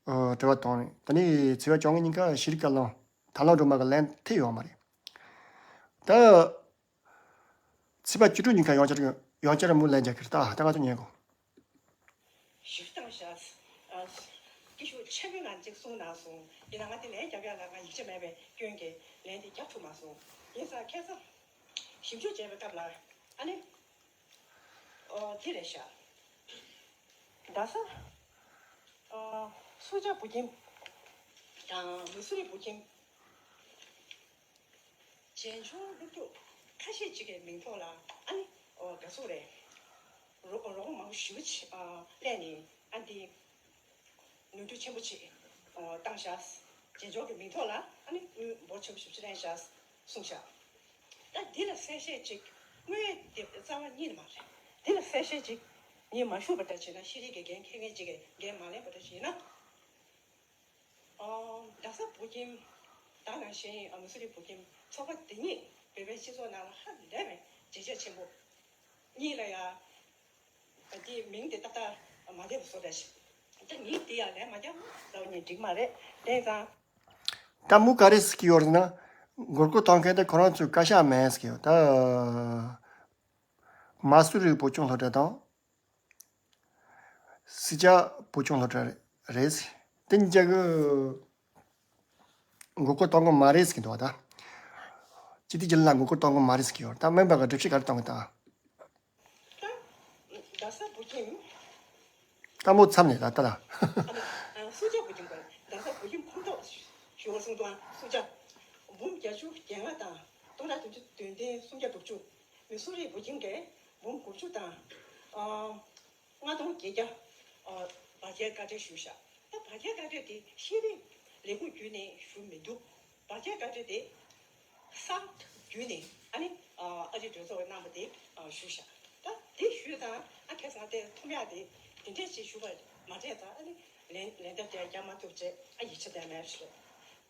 ཨོ། དྲི་བ་དང་ནི་ད་ནི་ཚེས་པ་བཅོ་ལྔ་ཉིན་ཀ་ཤེས་རིག་བཀའ་བློན་དར་ལམ་སྒྲོལ་མ་གི་ལན་ཐེབས་ཡོད་མ་རེད། ད་ཚེས་པ་བཅུ་དྲུག་ཉིན་ཀ་ཡང་བསྐྱར་ཡང་བསྐྱར་མུ་ལན་རྒྱག་གི་རེད། ད་ད་ང་ཚོ་ཉན་གོ། ཞིབ་བཏང་ཤག་ཨ། སྐྱིད་ཤོད་ཆེན་པོའི་ངང་ཅིག་གསུངས་གནང་སོང་། ཡིན་ན་ང་དེ་ལན་རྒྱབ་ཡག་ལ་ང་ཡིག་ཆ་མེད་པའི་སྐྱོན་གྱིས་ལན་དེ་རྒྱབ་ཐུབ་མ་སོང་། ཡིན་ཙང་ཁ་སང་ཞིབ་འཇུག་བྱས་པའི་སྐབས་ལ་ཨ་ནི། ཨོ་དེ་རེད་ཤག་རྡ་ས། ཨོ་སུ་ཇཱ་བུ་ཁྱིམ་དང་མི་སུ་རི་བུ་ཁྱིམ། བྱེས་ཆུང་སློབ་ཕྲུག་ཁ་ཤས་ཅིག་གི་མིང་ཐོག་ལ་ཨ་ནི་ཨོ་ག་ཚོད་རེད། རོགས་རོགས་མང་པོ་ཞེ་པོ་ཅིག་ཨ་སླེབས་ནས་ཨ་འདི་ ནོར་འཁྲུལ་ཆེན་པོ་ཅིག་བཏང་བཞག་བྱེད་ཕྱོགས་ཀྱི་མིང་ཐོག་ལ་ཨ་ནི་དངུལ་འབོར་ཆེན་པོ་ཞེ་པོ་ཅིག་ལེན་བཞག་གསུངས་བཞག་ད་འདི་ལ་གསལ་བཤད་ཅིག་དངོས་དེབ་རྩ་བ་གཉིས་ནས་མ་རེད། འདི་ལ་གསལ་བཤད་ཅིག་ངས་མ་ཞུས་པ་འདྲ་བྱས་ན། ཤེས་རིག་གི་འགན་འཁྱེར་མཁན་ཅིག་གིས་འགན་མ་ལེན་པ་འདྲ་བྱས་ན། ཨ། རྡ་ས་བོད་ཁྱིམ་ད་ནང་བཞིན་ཨ་མུ་སི་ལིམ་བོད་ཁྱིམ་ཚོགས་པ་འདི་གཉིས་བོད་པའི་སྤྱི་ཚོགས་ནང་ལ་ཧ་ལས་པའི་བརྗིད་ཆེ་ཆེན་པོ། གཉིས་ལ་ཡ་ད་དེའི་མིང་དེ་ཏག་ཏག་མ་བསྡད་པ་བཟོ་འདྲ་ཞིག་ད་མིང་དེ་ཡ་ལན་མ་རྒྱབ་ན་ལབ་ནས་འགྲིག་མ་རེད། དེང་སང་། ད་མུ་ག་རེ་ཟེར་གྱི་ཡོད་རེད་ན། མགོ་སྐོར་གཏོང་མཁན་དེ་ཁོ་རང་ཚོའི་བཀའ་ཤག་མིན་ཟེར་གྱི་ཡོད། ད་མ་སུ་རི་བོད་སྐྱོང་སློབ་གྲྭ་དང་། སི་ཇཱ་བོད་སྐྱོང་སློབ་གྲྭ་རེད། དེ་གཉིས་ཀ་གི་མགོ་སྐོར་གཏོང་གི་མ་རེད་ཟེར་གྱི་འདུག་བ། ད་སྤྱི་འཐུས་རྒྱུན་ལས་ལ་མགོ་སྐོར་གཏོང་གི་མ་རེད་ཟེར་གྱི་ཡོད། ད་སྨན་པ་གི་སྒྲུབ་བྱེད་ག་རེ་གཏོང་གི་ད། ད་རྡ་ས་བོད་ཁྱིམ། ལྟད་མོ་མཚམས་ནས་ད་ལྟ་ལ། ཨ་ནི་ཨ་སུ་ཇཱ་བོད་ཁྱིམ་གོ། རྡ་ས་བོད་ཁྱིམ་ཁོངས་གཏོགས་ཞུ་བ་གསུངས་དང་། སུ་ཇཱ་འབུམ་བརྒྱད་ཅུ་གྱ་ལྔ་དང་སྟོང་ཕྲག་བདུན་ཅུ་དོན་ལྡན་སུམ་བརྒྱ་དྲུག་ཅུ། མི་སུ་རི་བོད་ཁྱིམ་གྱིས་འབུམ་དགུ་བཅུ་དང་ཨ་ལྔ་སྟོང་བརྒྱད་བརྒྱ་ཨ་བར་ཁྱད་བཀའ་འཁྲོལ་ཞུས་བཞག་ད་བར་ཁྱད་བཀའ་འཁྲོལ་དེ་ཤེས་རིག་ལས་ཁུངས་བརྒྱུད་ནས་ཞུ་མི་འདུག་བར་ཁྱད་བཀའ་འཁྲོལ་དེ་གསར་བརྒྱུད་ནས་ཨ་ནི་ཨ་ཅེ་སྒྲོལ་ཚོགས་ཀྱིས་གནང་བ་དེ་ཞུས་བཞག་ད་དེ་ཞུས་དང་ཨ་ཁ་སང་དེ་ཐོམ་ཡག་དེ་དེ་འདྲས་ཅིག་ཞུ་བ་མ་འདྲས་ཙང་ཨ་ནི་ལན་ལན་འདེབས་དེ་རྒྱག་མ་ཐུབ་ཅེས་ཨ་ཡིད་ཆེས་ལྡན་མེད་ཞུ།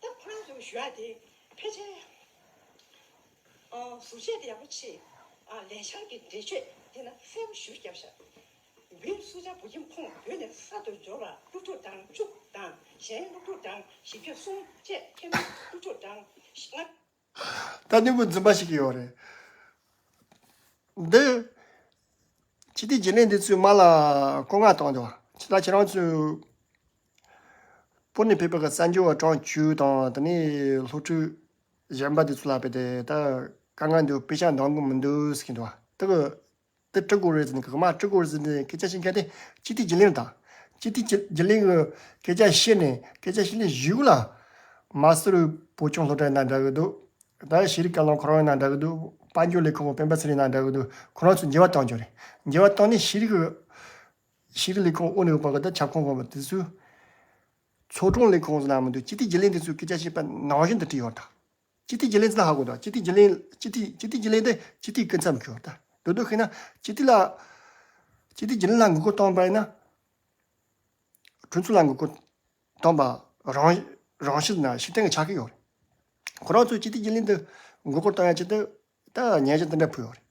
ད་ཁོ་རང་ཚོས་ཞུ་ཡག་དེ་ཕལ་ཆེར་ཨ་ཟུར་བཤད་དེ་ཡག་པོ་ཆེ། ཨ་ལས་འཆར་གྱི་འགྲེལ་བརྗོད་དེ་ན་གསལ་པོ་ཞུ་བརྒྱབ་བཞག་བོད་སུ་ཇཱ་བོད་ཁྱིམ་ཁོངས་བོད་ནས་གསར་དུ་འབྱོར་བ་སློབ་ཕྲུག་གྲངས་བཅུ་དང་། གཞན་སློབ་ཕྲུག་གྲངས་བཞི་བརྒྱ་གསུམ་བཅས་ཁྱད་མེད་སློབ་ཕྲུག་གྲངས་ལྔ། ད་གནས་བབ་རྫུན་པ་ཞིག་ཡོད་རེད། འདི་སྤྱི་འཐུས་རྒྱུན་ལས་འདི་ཚོའི་མ་ལ་བཀོད་མངགས་བཏང་འདུག་ད་ཁྱེད་རང་ཚོས་བོད་ནས་ཕེབས་པའི་གསར་འབྱོར་བ་གྲངས་བཅུ་དང་། དེ་ནས་སློབ་ཕྲུག་གཞན་པ་འདི་ཚོ་ལ་དཔེ་དེ་ད་དཀའ་ངལ་འདུག་པེ་ཤག་འདང་གི་མི་འདུག་ཟེར་གྱི་འདུག་དེ་གི་དེ་སྤྲི་དགོས་རེད་ཟེར་ནས་གི་མ་སྤྲི་དགོས་རེད་ཟེར་ནས་སྐད་ཆ་བཤད་མཁན་དེ་སྤྱི་འཐུས་རྒྱུན་ལས་དང་། སྤྱི་འཐུས་རྒྱུན་ལས་ཀྱི་སྐད་ཆ་བཤད་ནས་སྐད་ཆ་བཤད་ནས་གཞུག་ལ་མ་སུ་རི་བོད་སྐྱོང་སློབ་གྲྭ་ཡིན་ན་འདྲ་གི་འདུག་ད་ཤེས་རིག་བཀའ་བློན་ཁོ་རང་ཡིན་ན་འདྲ་གི་འདུག་དཔལ་འབྱོར་ལས་ཁུངས་སྤེན་པ་ཚེ་རིང་ཡིན་ན་འདྲ་གི་འདུག་ཁོ་རང་ཚོ་འགྱུར་བ་གཏོང་རྒྱུ་རེད། འགྱུར་བ་བཏང་ནས་ཤེས་རིག་གི་ཤེས་རིག་ལས་ཁུངས་དབུ་ནས་འོག་པ་གི་ད་ཁྱབ་ཁོངས་པ་དེ་ཚོས་ཚོགས་དྲུང་ལས་ཁུངས་ཟེར་ན་མི་འདུག་སྤྱི་འཐུས་རྒྱུན་ལས་འདི་ཚོས་སྐད་ཆ་བཤད་པ་ནང་བཞིན་དུ་བྲིས་ཡོད་ད། སྤྱི་འཐུས་རྒྱུན་ལས་ཚོ་ལ་ཧ་གོ་ད། སྤྱི་འཐུས་རྒྱུན་ལས་སྤྱི་འཐུས་སྤྱི་འཐུས་རྒྱུན་ལས་དེ་སྤྱི་འཐུས་སྐུ་མཚམས་ཁྱོད་ད། མདོར་བསྡུས་ཤེས་ན་སྤྱི་འཐུས་ལ་སྤྱི་འཐུས་རྒྱུན་ལས་ལ་མགོ་སྐོར་གཏོང་པ་ཡིན་ན། གྲོས་ཚོགས་ལ་མགོ་སྐོར་གཏོང་པ་རང་རང་བཞིན་ན་ཤེས་ལྡན་གྱི་ཆགས་ཀྱི་ཡོད་རེད། ཁོ་རང་ཚོས་སྤྱི་འཐུས་རྒྱུན་ལས་འདི་མགོ་སྐོར་གཏོང་ཡ་ཆེད་དུ་ད་ཉེས་ཆད་འདི་འདྲ་ཕུལ་ཡོད་རེད།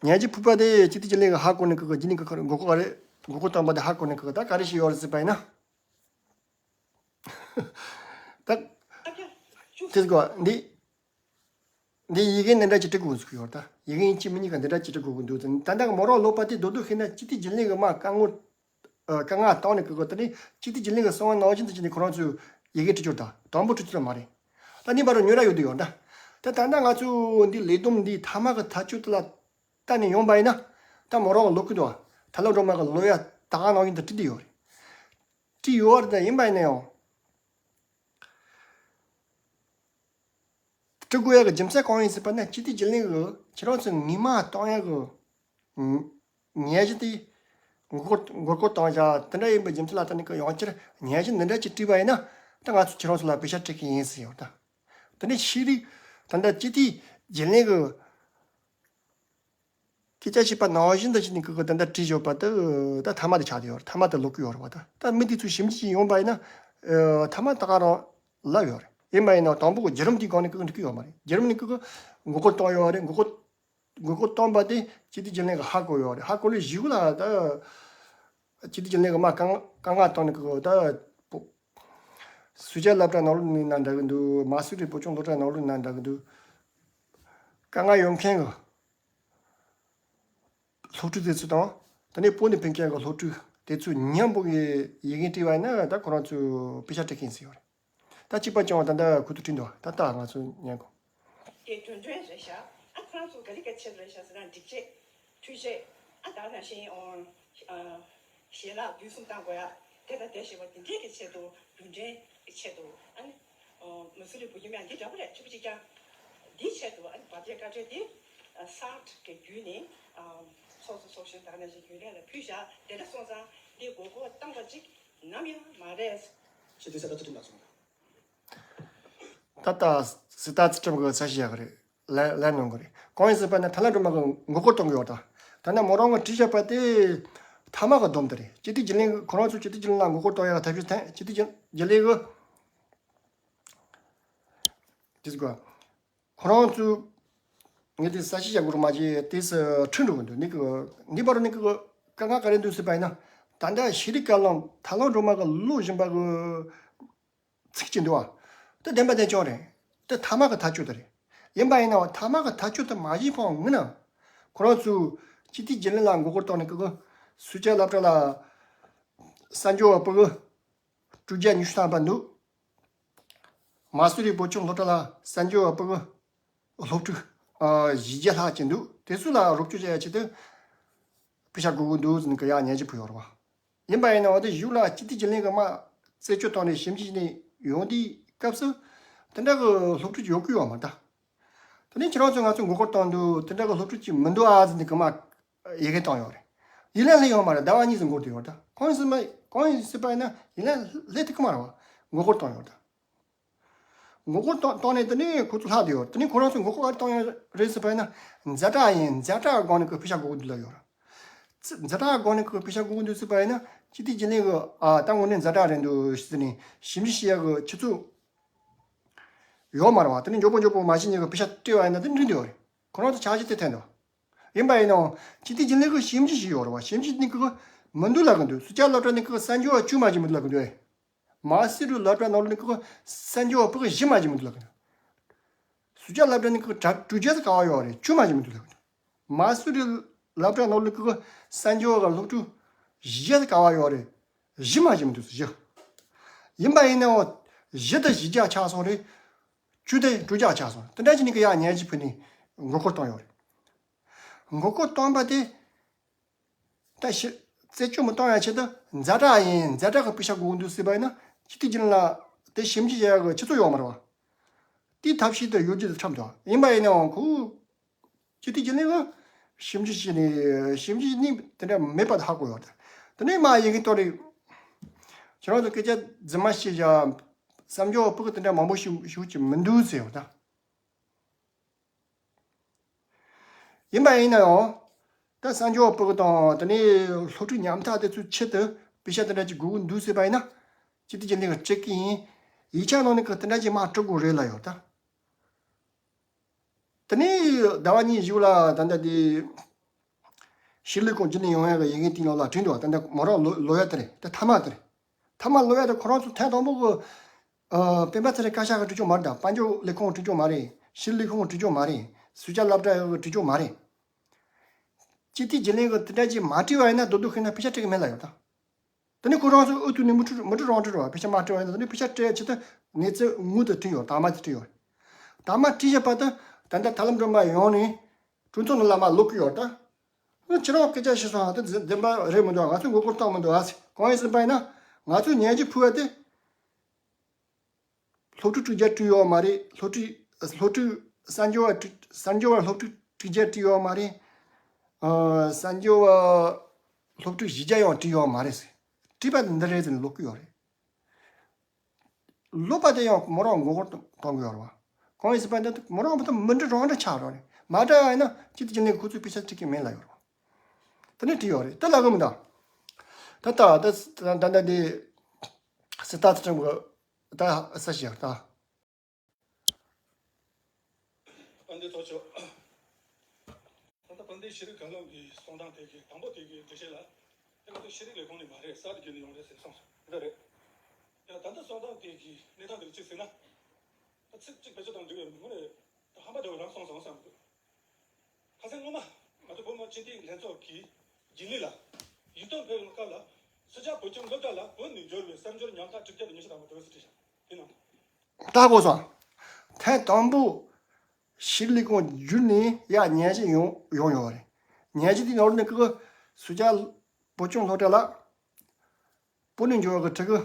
ཉེས་ཆད་ཕུལ་པ་དེ་སྤྱི་འཐུས་རྒྱུན་ལས་ཀྱིས་ཧ་གོ་ནས་ཁོ་གི་རྒྱུན་ལས་ཀྱི་མགོ་སྐོར་རེད། མགོ་སྐོར་བཏང་པ་དེ་ཧ་གོ་ནས་ཁོ་གི་ད་ག་རེ་བྱས་ཡོད་རེད་ཟེར་བ་ཡིན་ན། ད་དེ་གོ་འདི་འདི་ཡི་གེ་འདི་འདྲ་ཅིག་འབྲི་དགོས་ཟེར་གྱི་ཡོད་རེད། ད་ཡི་གེ་གཅིག་མིན་གཉིས་ཀ་འདི་འདྲ་ཅིག་འབྲི་དགོས་ཀྱི་འདུག་ད་ལྟ་མོ་རང་ལོག་པ་དེ་མདོར་བསྡུས་ཤེས་ན་སྤྱི་འཐུས་རྒྱུན་ལས་ཀྱི་མ་དཀའ་ངལ་ཨ། དཀའ་ངལ་བཏང་ནས་ཀི་ཀོ་དེ་ནི་སྤྱི་འཐུས་རྒྱུན་ལས་ཀྱི་གསང་བ་ནང་བཞིན་དུ་བྱས་ནས་ཁོ་རང་ཚོས་ཡི་གེ་བྲིས་ཆོག་ད་དང་པོ་བྲིས་ཆོག་མ་རེད། ད་ནི་བར་དུ་ཉོ་ར་ཡོད་དུ་ཡོད་ད། ད་ད་ལྟ་ང་ཚོས་འདི་ལས་བསྡོམས་འདི་མཐའ་མ་གི་ཐག་གཅོད་དེ་ལ་ལྟ་ནས་ཡོང་པ་ཡིན་ན། ད་མོ་རང་ལོག་གི་འདུག་ད་ལོ་སྒྲོལ་མ་གི་ལོ་ཡ་ད་ག་ནང་བཞིན་དུ་བྲིས་བསྡད་ཡོད་རེད། བྲིས་ཡོད་རེད། ད་ཡིན་པ་ཡིན་ན་ཡང་། སྤྲི་དགོས་ཡག་གི་རྒྱུ་མཚན་གང་ཡིན་ཟེར་བ་ན་སྤྱི་འཐུས་རྒྱུན་ལས་ཀྱིས་ཁྱེད་རང་ཚོ་ངོ་མ་གཏོང་ཡག་གི་ཉེས་གཞི་དེ་མགོ་སྐོར་མགོ་སྐོར་བཏང་བཞག་དེ་འདྲ་ཡིན་པའི་རྒྱུ་མཚན་ལ་བརྟེན་ནས་ཀྱི་ཡང་བསྐྱར་ཉེས་གཞི་འདི་འདྲ་ཅིག་བྲིས་པ་ཡིན་ན་ད་ང་ཚོ་ཁྱེད་རང་ཚོ་ལ་པེ་ཤག་སྤྲད་ཀྱི་ཡིན་ཟེར་ཡོད་ད། དེ་ནས་ཤེས་རིག་ད་ལྟ་སྤྱི་འཐུས་རྒྱུན་ལས་ཀྱི་སྐད་ཆ་བཤད་པ་ནང་བཞིན་དུ་བྱས་ནས་ཀྱི་ཀྱི་ད་ལྟ་བྲིས་ཡོད་པ་དེ་ད་མཐའ་མ་དེ་ཆགས་བསྡད་ཡོད་རེད། མཐའ་མ་དེ་ལོག་གི་ཡོད་རེད་བ། ད་ད་མི་དེ་ཚོ་ཞིབ་འཇུག་བྱས་ཡོང་པ་ཡིན་ན་ཨ། མཐའ་མ་ད་ག་རང་ལབ་ཡོད་རེད། ཡིན་པ་ཡིན་ན་དང་པོ་གི་བརྒྱུད་རིམ་དེའི་སྒང་ནས་ཀྱི་འགྲིག་གི་ཡོད་མ་རེད། བརྒྱུད་རིམ་ནས་ཀྱི་ཀྱི་མགོ་སྐོར་བཏང་ཡོད་རེད། མགོ་སྐོར་མགོ་སྐོར་བཏང་པ་དེ་སྤྱི་འཐུས་རྒྱུན་ལས་ཀྱིས་ཧ་གོ་ཡོད་རེད། ཧ་གོ་ལས་གཞུག་ལ་ད་སྤྱི་འཐུས་རྒྱུན་ལས་ཀྱིས་མར་དཀའ་དཀའ་ངལ་བཏང་ནས་ཀྱི་ད་སུ་ཇཱ་སློབ་གྲྭ་ནང་ལོགས་ནས་ན་འདྲ་གི་འདུག་མ་སུ་རི་བོད་སྐྱོང་སློབ་གྲྭ་ནང་ལོགས་ནས་ན་འདྲ་གི་འདུག་དཀའ་ངལ་ཡོད་མཁན་གྱི་སློབ་ཕྲུག་དེ་ཚོ་དང་། དེ་ནས་བོད་ནས་ཕེབས་མཁན་གྱི་སློབ་ཕྲུག་དེ་ཚོ་མཉམ་པོ་གི་ཡི་གེ་བྲིས་པ་ཡིན་ན་ད་ཁོ་རང་ཚོས་པེ་ཤག་སྤྲད་མཁན་ཟེར་ཡོད་རེད། ད་གཅིག་པ་ཀྱང་ད་ལྟ་ཁུ་ཐུག་བྲིས་འདུག་ད་ལྟ་ང་ཚོ་ཉན་གོ། དེ་གྲོས་མཐུན་རེད་ཤག་ཨ་ཁོ་རང་ཚོ་ག་རེ་ག་ཆེད་རེད་ཤག་ཟེར་ན་སྒྲིག་ཆས་འཕྲུལ་ཆས་ཨ་ད་ནང་བཞིན་ཨོ་ཨ། ཞལ་ལག་དུས་གསུམ་བཏང་དགོས་ཡ་དེ་དང་དེ་ཞེས་པ་དེ་འདྲས་ཀྱི་ཆེད་དུ་རྒྱུན་འབྲེལ་གྱི་ཆེད་དུ་ཨ་ནི་ཨོ་མ་སུ་རི་བོད་ཁྱིམ་ཡང་འདི་འདྲ་པོ་རེད། ཆུ་བོ་གཅིག་རྐྱང་འདིའི་ཆེད་དུ་ཨ་ནི་བར་ཆད་བཀའ་འཁྲོལ་དེ་གསར་གྱི་བརྒྱུད་ནས་ཚོགས་གཙོ་ཚོགས་གཞོན་དང་ནང་བཞིན་རྒྱུན་ལས་ལ་ཕུལ་བཞག་དེ་འདྲ་སོང་ཙང་འདི་མགོ་སྐོར་བཏང་པ་གཅིག་ནམ་ཡང་མ་རེད། ཞེས་དུས་ས་ད་ཚུལ་ཁྲིམས་ལགས་སོང་། ད་ལྟ་སྲིད་ད་ཚུལ་ཁྲིམས་ཀྱི་ས་ཞིག་ཡག་གི་རེད། ལན་ལན་གནང་གི་རེད། གང་ཡིན་ཟེར་བ་ན་ཐ་ལ་སྒྲོལ་མ་གི་མགོ་སྐོར་གཏོང་གི་ཡོད་ད། ད་ནི་མོ་རང་གི་བྲིས་བཞག་པ་དེ་ཐ་མག་གི་སྡོམ་དེ་རེད། སྤྱི་འཐུས་རྒྱུན་ལས་ཀྱི་ཁོ་རང་ཚོ་སྤྱི་འཐུས་རྒྱུན་ལས་ལ་མགོ་སྐོར་གཏོང་ཡག་ཐབས་ཤེས་ཐེངས་སྤྱི་འཐུས་རྒྱུན་རྒྱུན་ལས་ཀྱི་དེ་ཟེར་གོ་ཁོ་རང་ཚོ་ངས་དེ་ས་ཞིག་ཡག་གི་རུ་མ་བྱས་དེ་སུ་ཁྲིད་འགྲོ་གི་འདུག་ནི་གི་འདི་པར་ནི་གི་དཀའ་ངལ་ག་རེ་འདུག་ཟེར་བ་ཡིན་ན། ད་ལྟ་ཤེས་རིག་བཀའ་བློན་ཐ་ལ་སྒྲོལ་མ་གི་ལོ་བཞིན་པ་གི་ཚིག་ཅིག་འདུག་བ། དེ་བདེན་པ་བདེན་ཅོག་རེད། དེ་ཐ་མག་གི་ཐག་གཅོད་དེ་རེད། ཡིན་པ་ཡིན་ནའང་ཐ་མག་གི་ཐག་གཅོད་དེ་མ་བྱས་ཕང་ངུ་ན། ཁོ་རང་ཚོས་སྤྱི་འཐུས་རྒྱུན་ལས་ལ་མགོ་སྐོར་གཏོང་ནས་ཀི་ཀི་སུ་ཇཱ་སློབ་གྲྭ་ལ་གསར་འབྱོར་བ་ཕྲུ་གུ་དྲུག་བརྒྱ་ཉི་ཤུ་ཐམ་པ་འདུག་མ་སུ་རི་བོད་ལྗོངས་སློབ་གྲྭ་ལ་གསར་འབྱོར་བ་ཕྲུ་གུ་སློབ་ཕྲུག་ཨ་བཞི་བརྒྱ་ལྷག་ཅིག་འདུག་དེ་ཚོ་ལ་རོགས་སྐྱོར་བྱ་ཡ་ཆེད་དུ་པེ་ཤ་དགོས་ཀྱི་འདུག་ཟེར་ནས་ཀི་ཡག་ཉན་གྱི་ཕུལ་ཡོད་རེད་བ། ཡིན་པ་ཡིན་ན་འོ་དེ་གཞུག་ལ་སྤྱི་འཐུས་རྒྱུན་ལས་ཀྱི་དམག་རྩད་གཅོད་བཏང་ནས་ཞིབ་འཇུག་ནས་ཡོང་དུས་སྐབས་སུ་དེ་འདྲ་གི་སློབ་ཕྲུག་ཅིག་ཡོད་ཀྱི་ཡོད་མ་རེད་ད། དེ་ནས་ཁྱེད་རང་ཚོས་ང་ཚོ་མགོ་སྐོར་བཏང་འདུག་དེ་འདྲ་གི་སློབ་ཕྲུག་ཅིག་མི་འདུག་ཨ་ཟེར་ནས་ཀི་དམག་ཡི་གེ་བཏང་ཡོད་རེད། ཡིན་ན་སླེབས་ཡོད་མ་རེད། ཟླ་བ་གཉིས་ཙམ་འགོར་དུ་ཡོད་ད། གང་ཡིན་ཟེར་མ་གང་ཡིན་ཟེར་བ་ཡིན་ན་ཡིན་ན་སླེབས་ཐུབ་ཀྱི་མ་རེད་བ། མགོ་སྐོར་བཏང་ཡོད་ད། མགོ་སྐོར་བཏང་བཏང་ནས་དེ་ནས་ཁོ་ཚོ་ལྷག་བསྡད་ཡོད། དེ་ནས་ཁོ་རང་ཚོ་མགོ་སྐོར་ག་རེ་བཏང་ཡོད་རེད་ཟེར་བ་ཡིན་ན། ཛ་དྲག་ཡིན། ཛ་དྲག་སྒང་ནས་ཁོས་པེ་ཤ་དགོས་ཀྱི་འདུག་ལབ་ཡོད་ར། ཛ་དྲག་སྒང་ནས་ཁོས་པེ་ཤ་དགོས་ཀྱི་འདུག་ཟེར་བ་ཡིན་ན། སྤྱི་འཐུས་རྒྱུན་ལས་ཀྱི་ཨ་ད་དངོས་གནས་ཛ་དྲག་རེད་འདུག་ཟེར་ནས་ཞིབ་འཇུག་བྱེད་ཡག་གི་ཆུ་ཚོད་ཡོད་མ་རེད་བ། དེ་ནས་མགྱོགས་པོ་མགྱོགས་པོ་མ་གཞི་ནས་ཀྱི་པེ་ཤ་སྤྲད་པ་ཡིན་ན་དེ་འགྲིག་འདུག་རེད། ཁོ་རང་ཚོ་འཆར་གཞི་དེ་འཐེན་འདུག་ཡིན་པ་ཡིན་ནའང་སྤྱི་འཐུས་རྒྱུན་ལས་ཀྱི་ཞིབ་འཇུག་བྱས་ཡོད་རེད་བ། ཞིབ་འཇུག་ནས་ཀྱི་མི་འདུག་ལབ་ཀྱི་འདུག་སུ་ཇཱ་སློབ་གྲྭ་ནས་ཀྱི་གསར་འབྱོར་བ་བཅུ་མ་གཞི་མི་འདུག་ལབ་ཀྱི་འདུག་མ་སི་རུ་སློབ་གྲྭ་ནང་ལོགས་ནས་ཀྱི་གསར་འབྱོར་བ་ཕྲུ་གུ་བཞི་མ་གཞི་མི་འདུག་ལབ་ཀྱི་འདུག་སུ་ཇཱ་སློབ་གྲྭ་ནས་ཀྱི་གྲ་དྲུག་བརྒྱ་ཙམ་ག་བ་ཡོད་རེད། བཅུ་མ་གཞི་མི་འདུག་ལབ་ཀྱི་འདུག་མ་སི་རུ་སློབ་གྲྭ་ནང་ལོགས་ཀྱི་གསར་འབྱོར་བ་སློབ་ཕྲུག་བཞི་བརྒྱ་ཙམ་ག་བ་ཡོད་རེད། བཞི་མ་གཞི་མི་འདུག་བཞི། ཡིན་པ་ཡིན་ནའང་བཞི་དང་བཞི་བརྒྱ་ཆགས་སོང་རེད། བཅུ་དང་དྲུག་བརྒྱ་ཆགས་སོང་། དེ་འདྲ་བྱས་ནས་ཀྱི་ཡག་ཉན་གྱི་ཕུལ་ནས་མགོ་སྐོར་བཏང་ཡོད་རེད། མགོ་སྐོར་བཏང་པ་དེ་ད་ཞི་རྩད་གཅོད་མི་བཏང་ཡ་ཆེད་དུ་ཛ་དྲག་ཡིན། ཛ་དྲག་གི་པེ་ཤ་དགོས་འདུག་ཟེར་བ་ཡིན་ན་སྤྱི་འཐུས་རྒྱུན་ལས་དེ་ཞིབ་འཇུག་བྱེད་ཡ་གི་ཆུ་ཚོད་ཡོད་མ་རེད་བ། དེའི་ཐབས་ཤེས་དེ་ཡོད་རྒྱུ་དེ་འཁྲབ་འདུག་ཡིན་པ་ཡིན་ནའང་ཁོ་སྤྱི་འཐུས་རྒྱུན་ལས་ཀྱི་ཞིབ་འཇུག་བྱས་ནས་ཞིབ་འཇུག་ནི་དེ་འདྲ་མེད་པ་དེ་ཧ་གོ་ཡོད་རེད། དེ་ནས་མ་ཡིན་གི་ལྟོས་རེད། ཁྱེད་རང་ཚོ་སྐད་ཆ་རྫུན་མ་བཤད་བཞག་གསར་འབྱོར་བ་ཕྲུ་གུ་དེ་འདྲ་མང་པོ་ཞིག་ཞིག་ཅིག་མི་འདུག་ཟེར་བ་དང་། ཡིན་པ་ཡིན་ན་ཡང་། ད་གསར་འབྱོར་བ་ཕྲུ་གུ་དང་དེ་ནས་སློབ་ཕྲུག་ཉམ་ཐག་དེ་ཚོའི་ཆེད་དུ་པེ་ཤ་དེ་འདྲ་ཅིག་དགོས་ཀྱི་འདུག་ཟེར་བ་ཡིན་ན། སྤྱི་འཐུས་རྒྱུན་ལས་ཀྱིས་སྤྲད་ཀྱི་ཡིན། ཡིག་ཆ་ནང་ནས་ཀྱི་དེ་འདྲ་ཅིག་མར་སྤྲོད་དགོས་རེད་ལབ་ཡོད་ད། དེ་ནས་ཟླ་བ་གཉིས་གཞུག་ལ་ད་ལྟ་དེ་ཤེས་རིག་ལས་ཁུངས་རྒྱུན་ལས་ཡོང་ཡག་གི་ཡི་གེ་དེའི་ནང་ལ་བྲིས་འདུག་ད་ལྟ་མོ་རང་ལོ་ལོ་ཡ་དེ་རེད། དེ་ཐ་མག་དེ་རེད། ཐ་མག་ལོ་ཡ་དེ་ཁོ་རང་ཚོ་ཐེངས་དང་པོ་གི་ཨ་སྤེན་པ་ཚེ་རིང་བཀའ་ཤག་གི་བྲིས་ཆོག་མ་རེད། ད་དཔལ་འབྱོར་ལས་ཁུངས་བྲིས་ཆོག་མ་རེད། ཤེས་རིག་ལས་ཁུངས་བྲིས་ཆོག་མ་རེད། སུ་ཇཱ་སློབ་གྲྭ་གི་བྲིས་ཆོག་མ་རེད། སྤྱི་འཐུས་རྒྱུན་ལས་ཀྱིས་དེ་འདྲ་ཅིག་མ་བྲིས་པ་ཡིན་ན་རྡོག་རྡོག་ཤིག་ན་པེ་ཤ་སྤྲད་ཀྱི་མེད་ལབ་ཡོད་ད། དེ་ནས་ཁོ་རང་ཚོ་ཨུ་ཐུག་ནས་མི་ཁྲི་མི་ཁྲི་རང་ཁྲི་རེད་བ། པེ་ཤ་མ་སྤྲད་པ་ཡིན་ན་དེ་ནས་པེ་ཤ་སྤྲད་ཡ་ཆེད་དུ་གནས་ཚུལ་དངུལ་དུ་བྲིས་ཡོད། དག་མ་དེ་བྲིས་ཡོད། དག་མ་བྲིས་བཞག་པ་དེ་ད་ལྟ་ཐར་ལམ་སྒྲོལ་མ་ཡོང་ནས་གྲོས་ཚོགས་ནང་ལ་མར་ལོག་གི་ཡོད་ད། ཁྱེད་རང་སྐད་ཆ་བཤད་སོང་ཨ། དེ་བདེན་པ་རེད་མི་འདུག་ང་ཚོས་མགོ་སྐོར་བཏང་མི་འདུག་ཨ། གང་ཡིན་ཟེར་བ་ཡིན་ན་ང་ཚོས་ཉན་གྱི་ཕུལ་བ་དེ། སློབ་ཕྲུག་དྲུག་བརྒྱ་བྲིས་ཡོད་མ་རེད། སློབ་ཕྲུག་སློབ་ཕྲུག་གསར་འབྱོར་བ་དྲུག་གསར་འབྱོར་བ་སློབ་ཕྲུག་དྲུག་བརྒྱ་བྲིས་ཡོད་མ་རེད། ཨ་གསར་འབྱོར་བ་སློབ་ཕྲུག་བཞི་བརྒྱ་ཡང་བྲིས་ཡོད་མ་རེད་ཟེར། བྲིས་པ་འདི་རེད་ཟེར་ནས་ལབ་ཀྱི་ཡོད་རེད། ལབ་པ་དེ་ཡང་མོ་རང་མགོ་སྐོར་གཏོང་གི་ཡོད་རེད་བ། གང་ཡིན་ཟེར་བ་འདི་མོ་རང་མི་འདྲ་རང་འདྲ་ཆགས་རོགས་རེད། མ་འདྲ་བ་ཡིན་ན་སྤྱི་འཐུས་རྒྱུན་ལས་ཁོ་ཚོས་པེ་ཤ་སྤྲད་ཀྱི་མེད་ལབ་ཡོད་རེད་བ། དེ་ནས་བྲིས་ཡོད་རེད། དེ་ལབ་གི་མི་འདུག་ད་ལྟ་ད་ད་ལྟ་འདི་སྲིད་ཐག་ཚུལ་ཁྲིམས་ཀྱི་ད་ས་ཞིག་ད། དཔལ་ལྡན་ཚོགས་གཙོ། ད་ལྟ་དཔལ་ལྡན་ཤེས་རིག་བཀའ་བློན་གྱི་གསུང་སྟངས་དེ་གི་དང་པོ་དེ་གི་འགྲེལ་བཤད་ལ། དེ་ང་ཚོ་ཤེས་རིག་ལས་ཁུངས་ནས་མ་རེད། གསར་དུ་བརྒྱུད་ནས་ཡོང་རེད་ཟེར་གསུངས་སོང་། དེ་འདྲ་རེད། ཡང་ད་ལྟ་གསུང་སྟངས་དེ་གི་གནས་སྟངས་དེ་ལ་གཅིག་ཟེར་ན། ད་ཚིག་གཅིག་བེད་སྤྱོད་གཏོང་འདོད་མི་འདུག་རེད། ད་ཧམ་པ་འདྲ་བོ་རང་གསུངས་སོང་བསམ་འདུག་ཁ་སང་སྔོན་མ་ང་ཚོ་བོད་མི་སྤྱི་འཐུས་ལྷན་ཚོགས་ཀྱིས་རྒྱུན་ལས་ལ་ཡིག་ཐོག་ཕེབས་ཡོང་སྐབས་ལ་སུ་ཇཱ་བོད་ལྗོངས་སློབ་གྲྭ་ལ་བོད་ནས་འབྱོར་བའི་གསར་འབྱོར་ཉམ་ཐག་དྲུག་བརྒྱ་དང་ཉི་ཤུ་ཐམ་པ་འདུག་ཟེར་བྲིས་ཤག་དེ་ནང་། ད་གོ་སོང་། ཐེངས་དང་པོ་ཤེས་རིག་ལས་ཁུངས་བརྒྱུད་ནས་ཡར་ཉན་གྱི་ཡོང་ཡོང་ཡོད་རེད། ཉན་གྱི་དེ་ནོར་ནས་ཀི་སུ་ཇཱ་བོད་ལྗོངས་སློབ་གྲྭ་ལ་བོད་ནས་འབྱོར་བ་གི་ཕྲུ་གུ་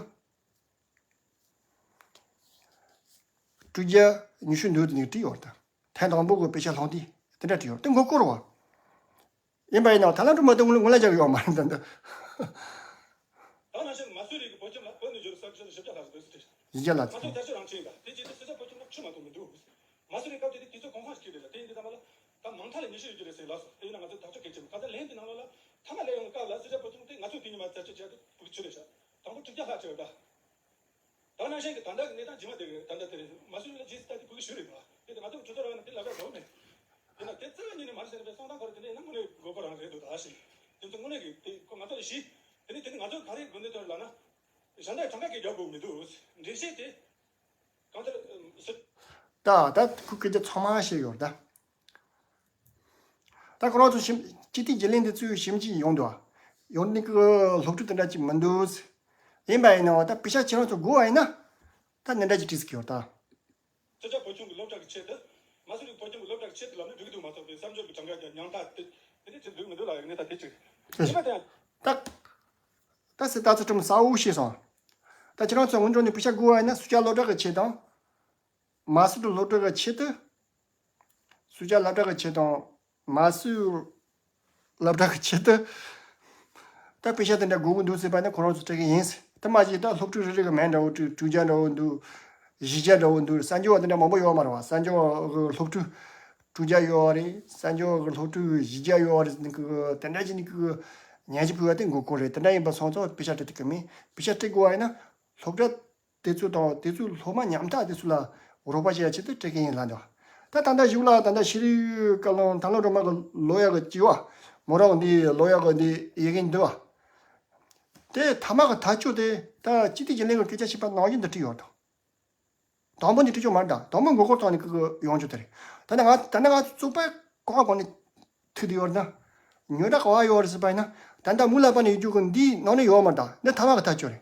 དྲུག་བརྒྱ་ཉི་ཤུ་འདུག་དེ་ནས་བྲིས་ཡོད་རེད། ད་ཐེངས་དང་པོ་གི་པེ་ཤ་བླངས་དུས་དེ་འདྲ་བྲིས་ཡོད་རེད། དེ་མགོ་སྐོར་བ། ཡིན་པ་ཡིན་ནའང་ཐ་ལ་འགྲོ་མ་ཐུབ་ངུ་ངུ་ལ་རྒྱག་ཡོད་མ་རེད་ད་འདི། ད་ང་ མ་སུ་རི་གི་བོད་ཁྱིམ་ལ་བོད་ནས་འབྱོར་བའི་གསར་འབྱོར་བཞི་བརྒྱ་ལྷག་ཙམ་ཟེར། བཞི་བརྒྱ་ལྷག་ཙམ། ང་ཚོ་དར་ཤོད་རང་ཆེན་ཡིན་ད། དེ་རྗེས་དེ་སུ་ཚ་བོད་ཁྱིམ་ལ་ཁྲི་མ་གཏོགས་མི་འདུག། མ་སུ་རི་སྐབས་དེ་དུས་དུས་ཚོད་གོང་ཁ་ཞིག་ཁྱེར་རེད་ད། དེ་ཡིན་དུས་ད་མ་ལ་ད་མང་ཐང་ལ་ཉི་ཤུ་ཡོད་ཀྱི་རེད་ཟེར་ལབ་སོང་། དེ་ཡིན་ན་ང་ཚོ་ཐག་གཅོད་གལ་ཆེན་པོ་ག་ཚོད་ལན་དེ་ནང་ལོགས་ལ་ཐ་མ་ལས་ཡོང་སྐབས་ལ་སུ་ཚ་བོད་ཁྱིམ་དེ་ང་ཚོས་དེ་ཉིན་མ་དར་ཤོད་བྱས་ཏེ་བུ་ཆུ་རེད་ཤག། དང་པོ་དྲུག་བརྒྱ་ལྷག་ཆེ་བ་ད། ད་ནང་བཞིན་གྱི་ད་ལྟ་གི་གནས་སྟངས་ཇི་མ་དེ་གི་ད་ལྟ་དེ་རེད། མ་སུ་རི་ལ་རྗེས་སུ་ལྟ་དེ་བུ་གི་ཞུ་རེད་མ། དེ་དེ་ང་ཚོ་གྲོས་ཚོགས་ར་ན་དེ་ལབ་ཡ་འགྲོ་མེད། དེ་ན་དེ་རྩ་བ་ཉིད་ནས་མ་རེད་ཟེར་བའི་གསུང་སྟངས་ཁོ་ར་དེ་འདྲ་ཡིན་ན་དངོས་གནས་དགོས་མཁོ་རང་རེད་འདུག་ད་ཞིག་དེ་ཚོ་དངོས་གནས་ཀྱི་དེ་ཁོ་ང་ཚོ་ལ་ཞི། དེ་ནས་དེ་ནས་ང་ཚོ་ག་རེ་དགོས་འདུག་ཐོན་ལབ་ན། གཞན་དག་གྲངས་ཀ་གི་རྒྱབ་དགོས་མི་འདུག། འགྲེལ་བཤད་དེ་གང་ལྟར་སུ། ད་ད་ཁོ་སྐད་ཆ་ཚང་མ་བཤད་ཡོད་ད། ད་ཁོ་རང་ཚོ་ཞིབ་སྤྱི་འཐུས་རྒྱུན་ལས་འདི་ཚོས་ཞིབ་འཇུག་ཡོང་འདུག། ཡོང་ནི་གི་སློབ་ཕྲུག་དེ་འདྲ་ཅིག་མི་འདུག། ཡིན་པ་ཡིན་ནའང་ད་པེ་ཤག་ཁྱེད་རང་ཚོ་དགོས་པ་ཡིན་ན། ད་འདི་འདྲ་ཅིག་བྲིས་ཟིག་ཡོད་ད། སུ་ཇཱ་བོད་ཁྱིམ་གྱི་སློབ་གྲྭ་གི་ཆེད་དུ། མ་སུ་རི་བོད་ཁྱིམ་གྱི་སློབ་གྲྭ་གི་ཆེད་དུ་ལབ་ན་འགྲིག་གི་འདུག་མ་གཏོགས་པའི་གསར་འབྱོར་གྱི་གྲངས་ཀ་རྒྱ་ཉམ་ཐག་དེ་དེ་འདྲ་ཅིག་འདུག་མི་འདུག་ལབ་ཡོད་ནི་ད་དེ་ཅིག་རེད། ད་ཡིན་པ་དེ་ཡང་། ད་ད་སྲིད་ད་ཚོ་ཁྲིམས་གསལ་བོ་བཤད་སོང་། ད་ཁྱེད་རང་ཚོ་སྔོན་འགྲོ་ནས་པེ་ཤག་དགོས་པ་ཡིན་ན་སུ་ཇཱ་སློབ་གྲྭ་གི་ཆེད་དང་། མ་སུ་རི་སློབ་གྲྭ་གི་ཆེད་དུ། སུ་ཇཱ་སློབ་གྲྭ་གི་ཆེད་དང་། མ་སུ་རི་སློབ་གྲྭ་གི་ཆེད་དུ། ད་པེ་ཤག་དེ་འདྲ་དགོས་ཀྱི་འདུག་ཟེར་བ་ནི་ཁོ་རང་ཚོ་སྤྲད་ཀྱི་ཡིན། དེ་མ་གཞི་ད་སློབ་ཕྲུག་རེ་རེ་གི་མིང་འདྲ་བོ་བྲིས། དྲུག་བརྒྱ་འདྲ་བོ་འདུག། བཞི་བརྒྱ་འདྲ་བོ་འདུག། གསར་འབྱོར་བ་དེ་འདྲ་མང་པོ་ཡོད་མ་རེད་བ། གསར་འབྱོར་བ་གི་སློབ་ཕྲུག་དྲུག་བརྒྱ་ཡོད་རེད། གསར་འབྱོར་བ་གི་སློབ་ཕྲུག་བཞི་བརྒྱ་ཡོད་རེད། ནི་གི་དེ་འདྲ་ཅིག་ནི་གི་ཉན་གྱི་ཕུལ་བ་དེ་དགོས་མཁོ་རེད། དེ་འདྲ་ཡིན་པ་སོང་ཙང་པེ་ཤག་སྤྲད་ཐུབ་ཀྱི་མེད། པེ་ཤག་སྤྲད་དགོས་པ་ཡིན་ན་སློབ་གྲྭ་དེ་ཚོ་དང་དེ་ཚོའི་སློབ་མ་ཉམ་ཐག་དེ་ཚོ་ལ་རོགས་པ་བྱེད་ཡ་ཆེད་དུ་སྤྲད་མཁན་ཡིན་ལབ་འདུག། ད་ད་ལྟ་གཞུག་ལ་ད་ལྟ་ཤེས་རིག་བཀའ་བློན་དར་ལག་སྒྲོལ་མ་གི་ལོ་ཡག་གི་བྱིས་པ། མོ་རང་འདི་ལོ་ཡག་གི་འདི་ཡི་གེ་འདི་བ། དེ་ཐ་མག་གི་ཐག་གཅོད་དེ་ད་སྤྱི་འཐུས་རྒྱུན་ལས་ཀྱི་སྐད་ཆ་བཤད་པ་ནང་བཞིན་དུ་བྲིས་ཡོད་དོ། དང་པོ་ནས་བྲིས་ཆོག་མ་རེད་ད། དང་པོ་མགོ་སྐོར་བཏང་ནས་ཀི་ཀི་ཡོང་རྒྱུ་དེ་རེད། ད་ནི་ང་ད་ནི་ང་ཚོ་བཙོག་པའི་ཀོ་ཁ་གོང་ནས་ཐུག་དེ་ཡོད་རེད་ན། ཉོ་གྲྭ་ག་བ་ཡོད་རེད་ཟེར་བ་ཡིན་ན། ད་ལྟ་མུ་ལ་པ་ནས་ཡོད་རྒྱུ་གི་འདིའི་ནང་ནས་ཡོད་མ་རེད་ད། འདི་ཐ་མག་གི་ཐག་གཅོད་རེད།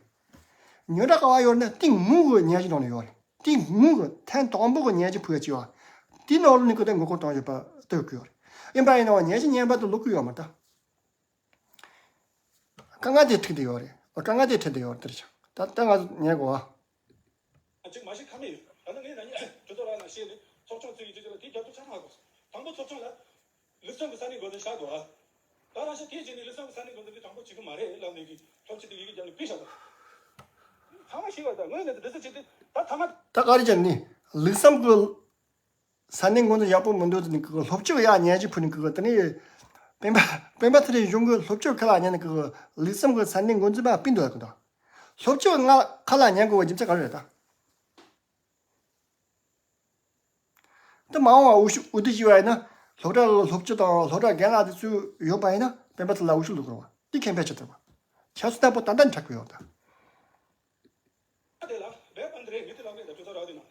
ཉོ་གྲྭ་ག་བ་ཡོད་རེད་ན་ཏིང་མུ་གི་ཉལ་གཞི་ནང་ནས་ཡོད་རེད། ཏིང་མུ་གི་ཐེངས་དང་པོ་གི་ཉལ་གཞི་ཕུལ་ཡ་ཅིག་ཡོད། དེའི་ནང་ལོགས་ནས་ཀི་ད་མགོ་སྐོར་བཏང་ཡོད་པ་ལྟོས་ཀི་ཡོད་རེད། ཡིན་པ་ཡིན་ནའང་ཉལ་གཞི་ཉན་པ་དེ་ལོག་གི་ཡོད་མ་རེད་ད། དཀའ་ངལ་དེ་འཕྲད་བསྡད་ཡོད་རེད། དཀའ་ངལ་དེ་འཕྲད་བསྡད་ཡོད་རེད་དེ་རེད་ཤག། ད་ལྟ་ང་ཚོ་ཉལ་དགོས་ཨ། གཅིག་མ་ཤི་ཁ་མེད་ཡོད། ད་ནི་ངས་ན་ནིང་གྲོས་ཚོགས་ར་ན་བཤད་ནས་ཚོགས་ཆུང་བཙུགས་ཡིན་ཅེས་ལ་དེའི་རྒྱབ་སྐྱོར་ཆ་ཚང་དགོས། དང་པོ་ཚོགས་ཆུང་ལ་ལུགས་བསམ་གྱི་ས་གནས་འགོ་འཛིན་བཞག་དགོས་ཨ། ད་རང་ཤ་དེའི་རྗེས་ནས་ལུགས་བསམ་གྱི་ས་གནས་འགོ་འཛིན་གྱི་དྲང་པོ་བྱེད་གི་མ་རེད་ལབ་ནས་ཀྱི་སློབ་སྤྱི་དེ་ཡི་གེ་རྒྱབ་ནས་ཕུལ་བཞག་དགོས། ཚང་མ་ཤེས་པ་ད་ངོས་ནས་འདི་ཚོ་བྱེད་དུས་ད་ཐ་མ། ད་ག་རེ་བྱས་ནས་ལུགས་བསམ་གྱི་ས་གནས་འགོ་འཛིན་ཡག་པོ་མི་འདུག་ཟེར་ནས་ཀྱི་སློབ་སྤྱི་གི་ཡར་ཉལ་གཞི་ཕུལ་ནས་ཀྱི་དེ་ནས་སྤེན་པ་སྤེན་པ་ཚེ་རིང་གཞུང་གི་སློབ་སྤྱི་ཁ་ལ་ཉན་ནས་ཀྱི་ལུགས་བསམ་གྱི་ས་གནས་འགོ་འཛིན་པ་སྤིན་འདུག་ལ་ཀྱི་འདུག། སློབ་སྤྱི་ང་ཁ་ལ་ཉན་དགོས་པའི་རྒྱུ་མཚན་ག་རེ་རེད་ད། དེ་མ་འོངས་པ་འོས་ཤོག་འོས་བསྡུ་བྱས་པ་ཡིན་ན་སློབ་གྲྭ་གི་སློབ་སྤྱི་དང་སློབ་གྲྭ་རྒན་ལགས་དེ་ཚོ་ཡོད་པ་ཡིན་ན་སྤེན་པ་ཚེ་ལ་འོས་ཤོག་བླུག་དགོས་རེད་བ། དེ་ཁེ་ཕན་ཆེ་ཐུབ་བ། ཁྱེད་ཚོ་ལྟ་བུ་ད་ལྟ་ནས་འཁྲབ་ཀྱི་ཡོད་ད། དེ་ལ་རྦད་པ་འདི་རེད་མི་དེ་ལ་མེད་ད་ཅོ་ཚ་རག་དེ་ན།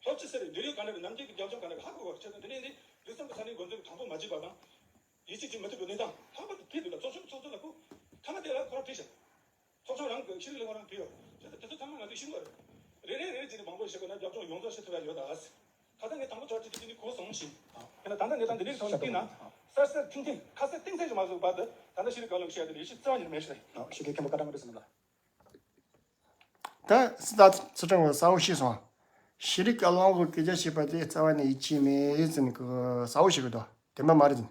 སློབ་སྤྱི་ཟེར་འབྲེལ་ཡོད་ག་འདྲ་རེད་ནམ་རྒྱུན་གྱི་རྒྱབ་ལྗོངས་ག་འདྲ་རེད་ཧ་གོ་བར་བྱས་ན་འདི་ནས་འདི་ལུགས་བསམ་གྱི་ས་གནས་འགོ་འཛིན་གྱི་དང་པོ་མ་བྱས་པ་དང་། ཡིད་ཆེས་ཀྱི་མི་ཐུབ་པའི་གནས་སྟངས་ལྷག་པར་དུ་ཕེབས་འདུག་ལ་ཚོགས་ཆུང་ཚོགས་གཙོ་ལ་ཁུ་ཐ་མ་དེ་ལ་ཁོ་རང་བྲིས་ཤག། ཚོགས་ཆུང་རང་གི་ཤེས་རིག་ལས་ཁུངས་རང་བྲིས་ཡོད། བྱས་ཙང་དེ་ཚོ་ཚང་མ་ང་ཚོས་ཤེས་དགོས་རེད། རེ་རེ་རེ་རེ་བྱས་ནས་མང་པོ་བཤད་དགོས་ན་རྒྱབ་ལྗོངས་ཡོངས་རྫོགས་ཤེས་ཐུབ་ཡ་ཡོད་ད། ད་ལྟ་ངས་དང་པོ་ཚོགས་ཆུང་དེ་ནི་གོ་སོང་ཞིང་། དེ་ན་ད་ལྟ་གནས་སྟངས་འདི་འདྲའི་ཐོག་ནས་བལྟས་ན་གསལ་གསལ་ཐིང་ཐིང་ཁ་གསལ་གཏིང་གསལ་ཞིག་མ་བཟོས་བར་དུ་ད་ལྟ་ཤེས་རིག་བཀའ་བློན་བཤད་དེ་ལས་གཞི་རྩ་བ་ཉིད་ནས་མེད་ཤག་རེད། ཞིག་གི་མཁན་པོ་བཀའ་དྲིན་རེད་ཟིན་ལ། ད་སྲིད་ད་སྲིད་སྐྱོང་གིས་གསལ་བོ་ཤེས་སོང་། ཤེས་རིག་བཀའ་བློན་གྱི་སྐད་ཆ་བཤད་པ་དེ་རྩ་བ་ནས་ཡིད་ཆེས་མེད་ཟེར་ནས་གི་གསལ་བོ་ཤེས་གི་འདུག། བདེན་པ་མ་རེད་ཟེར།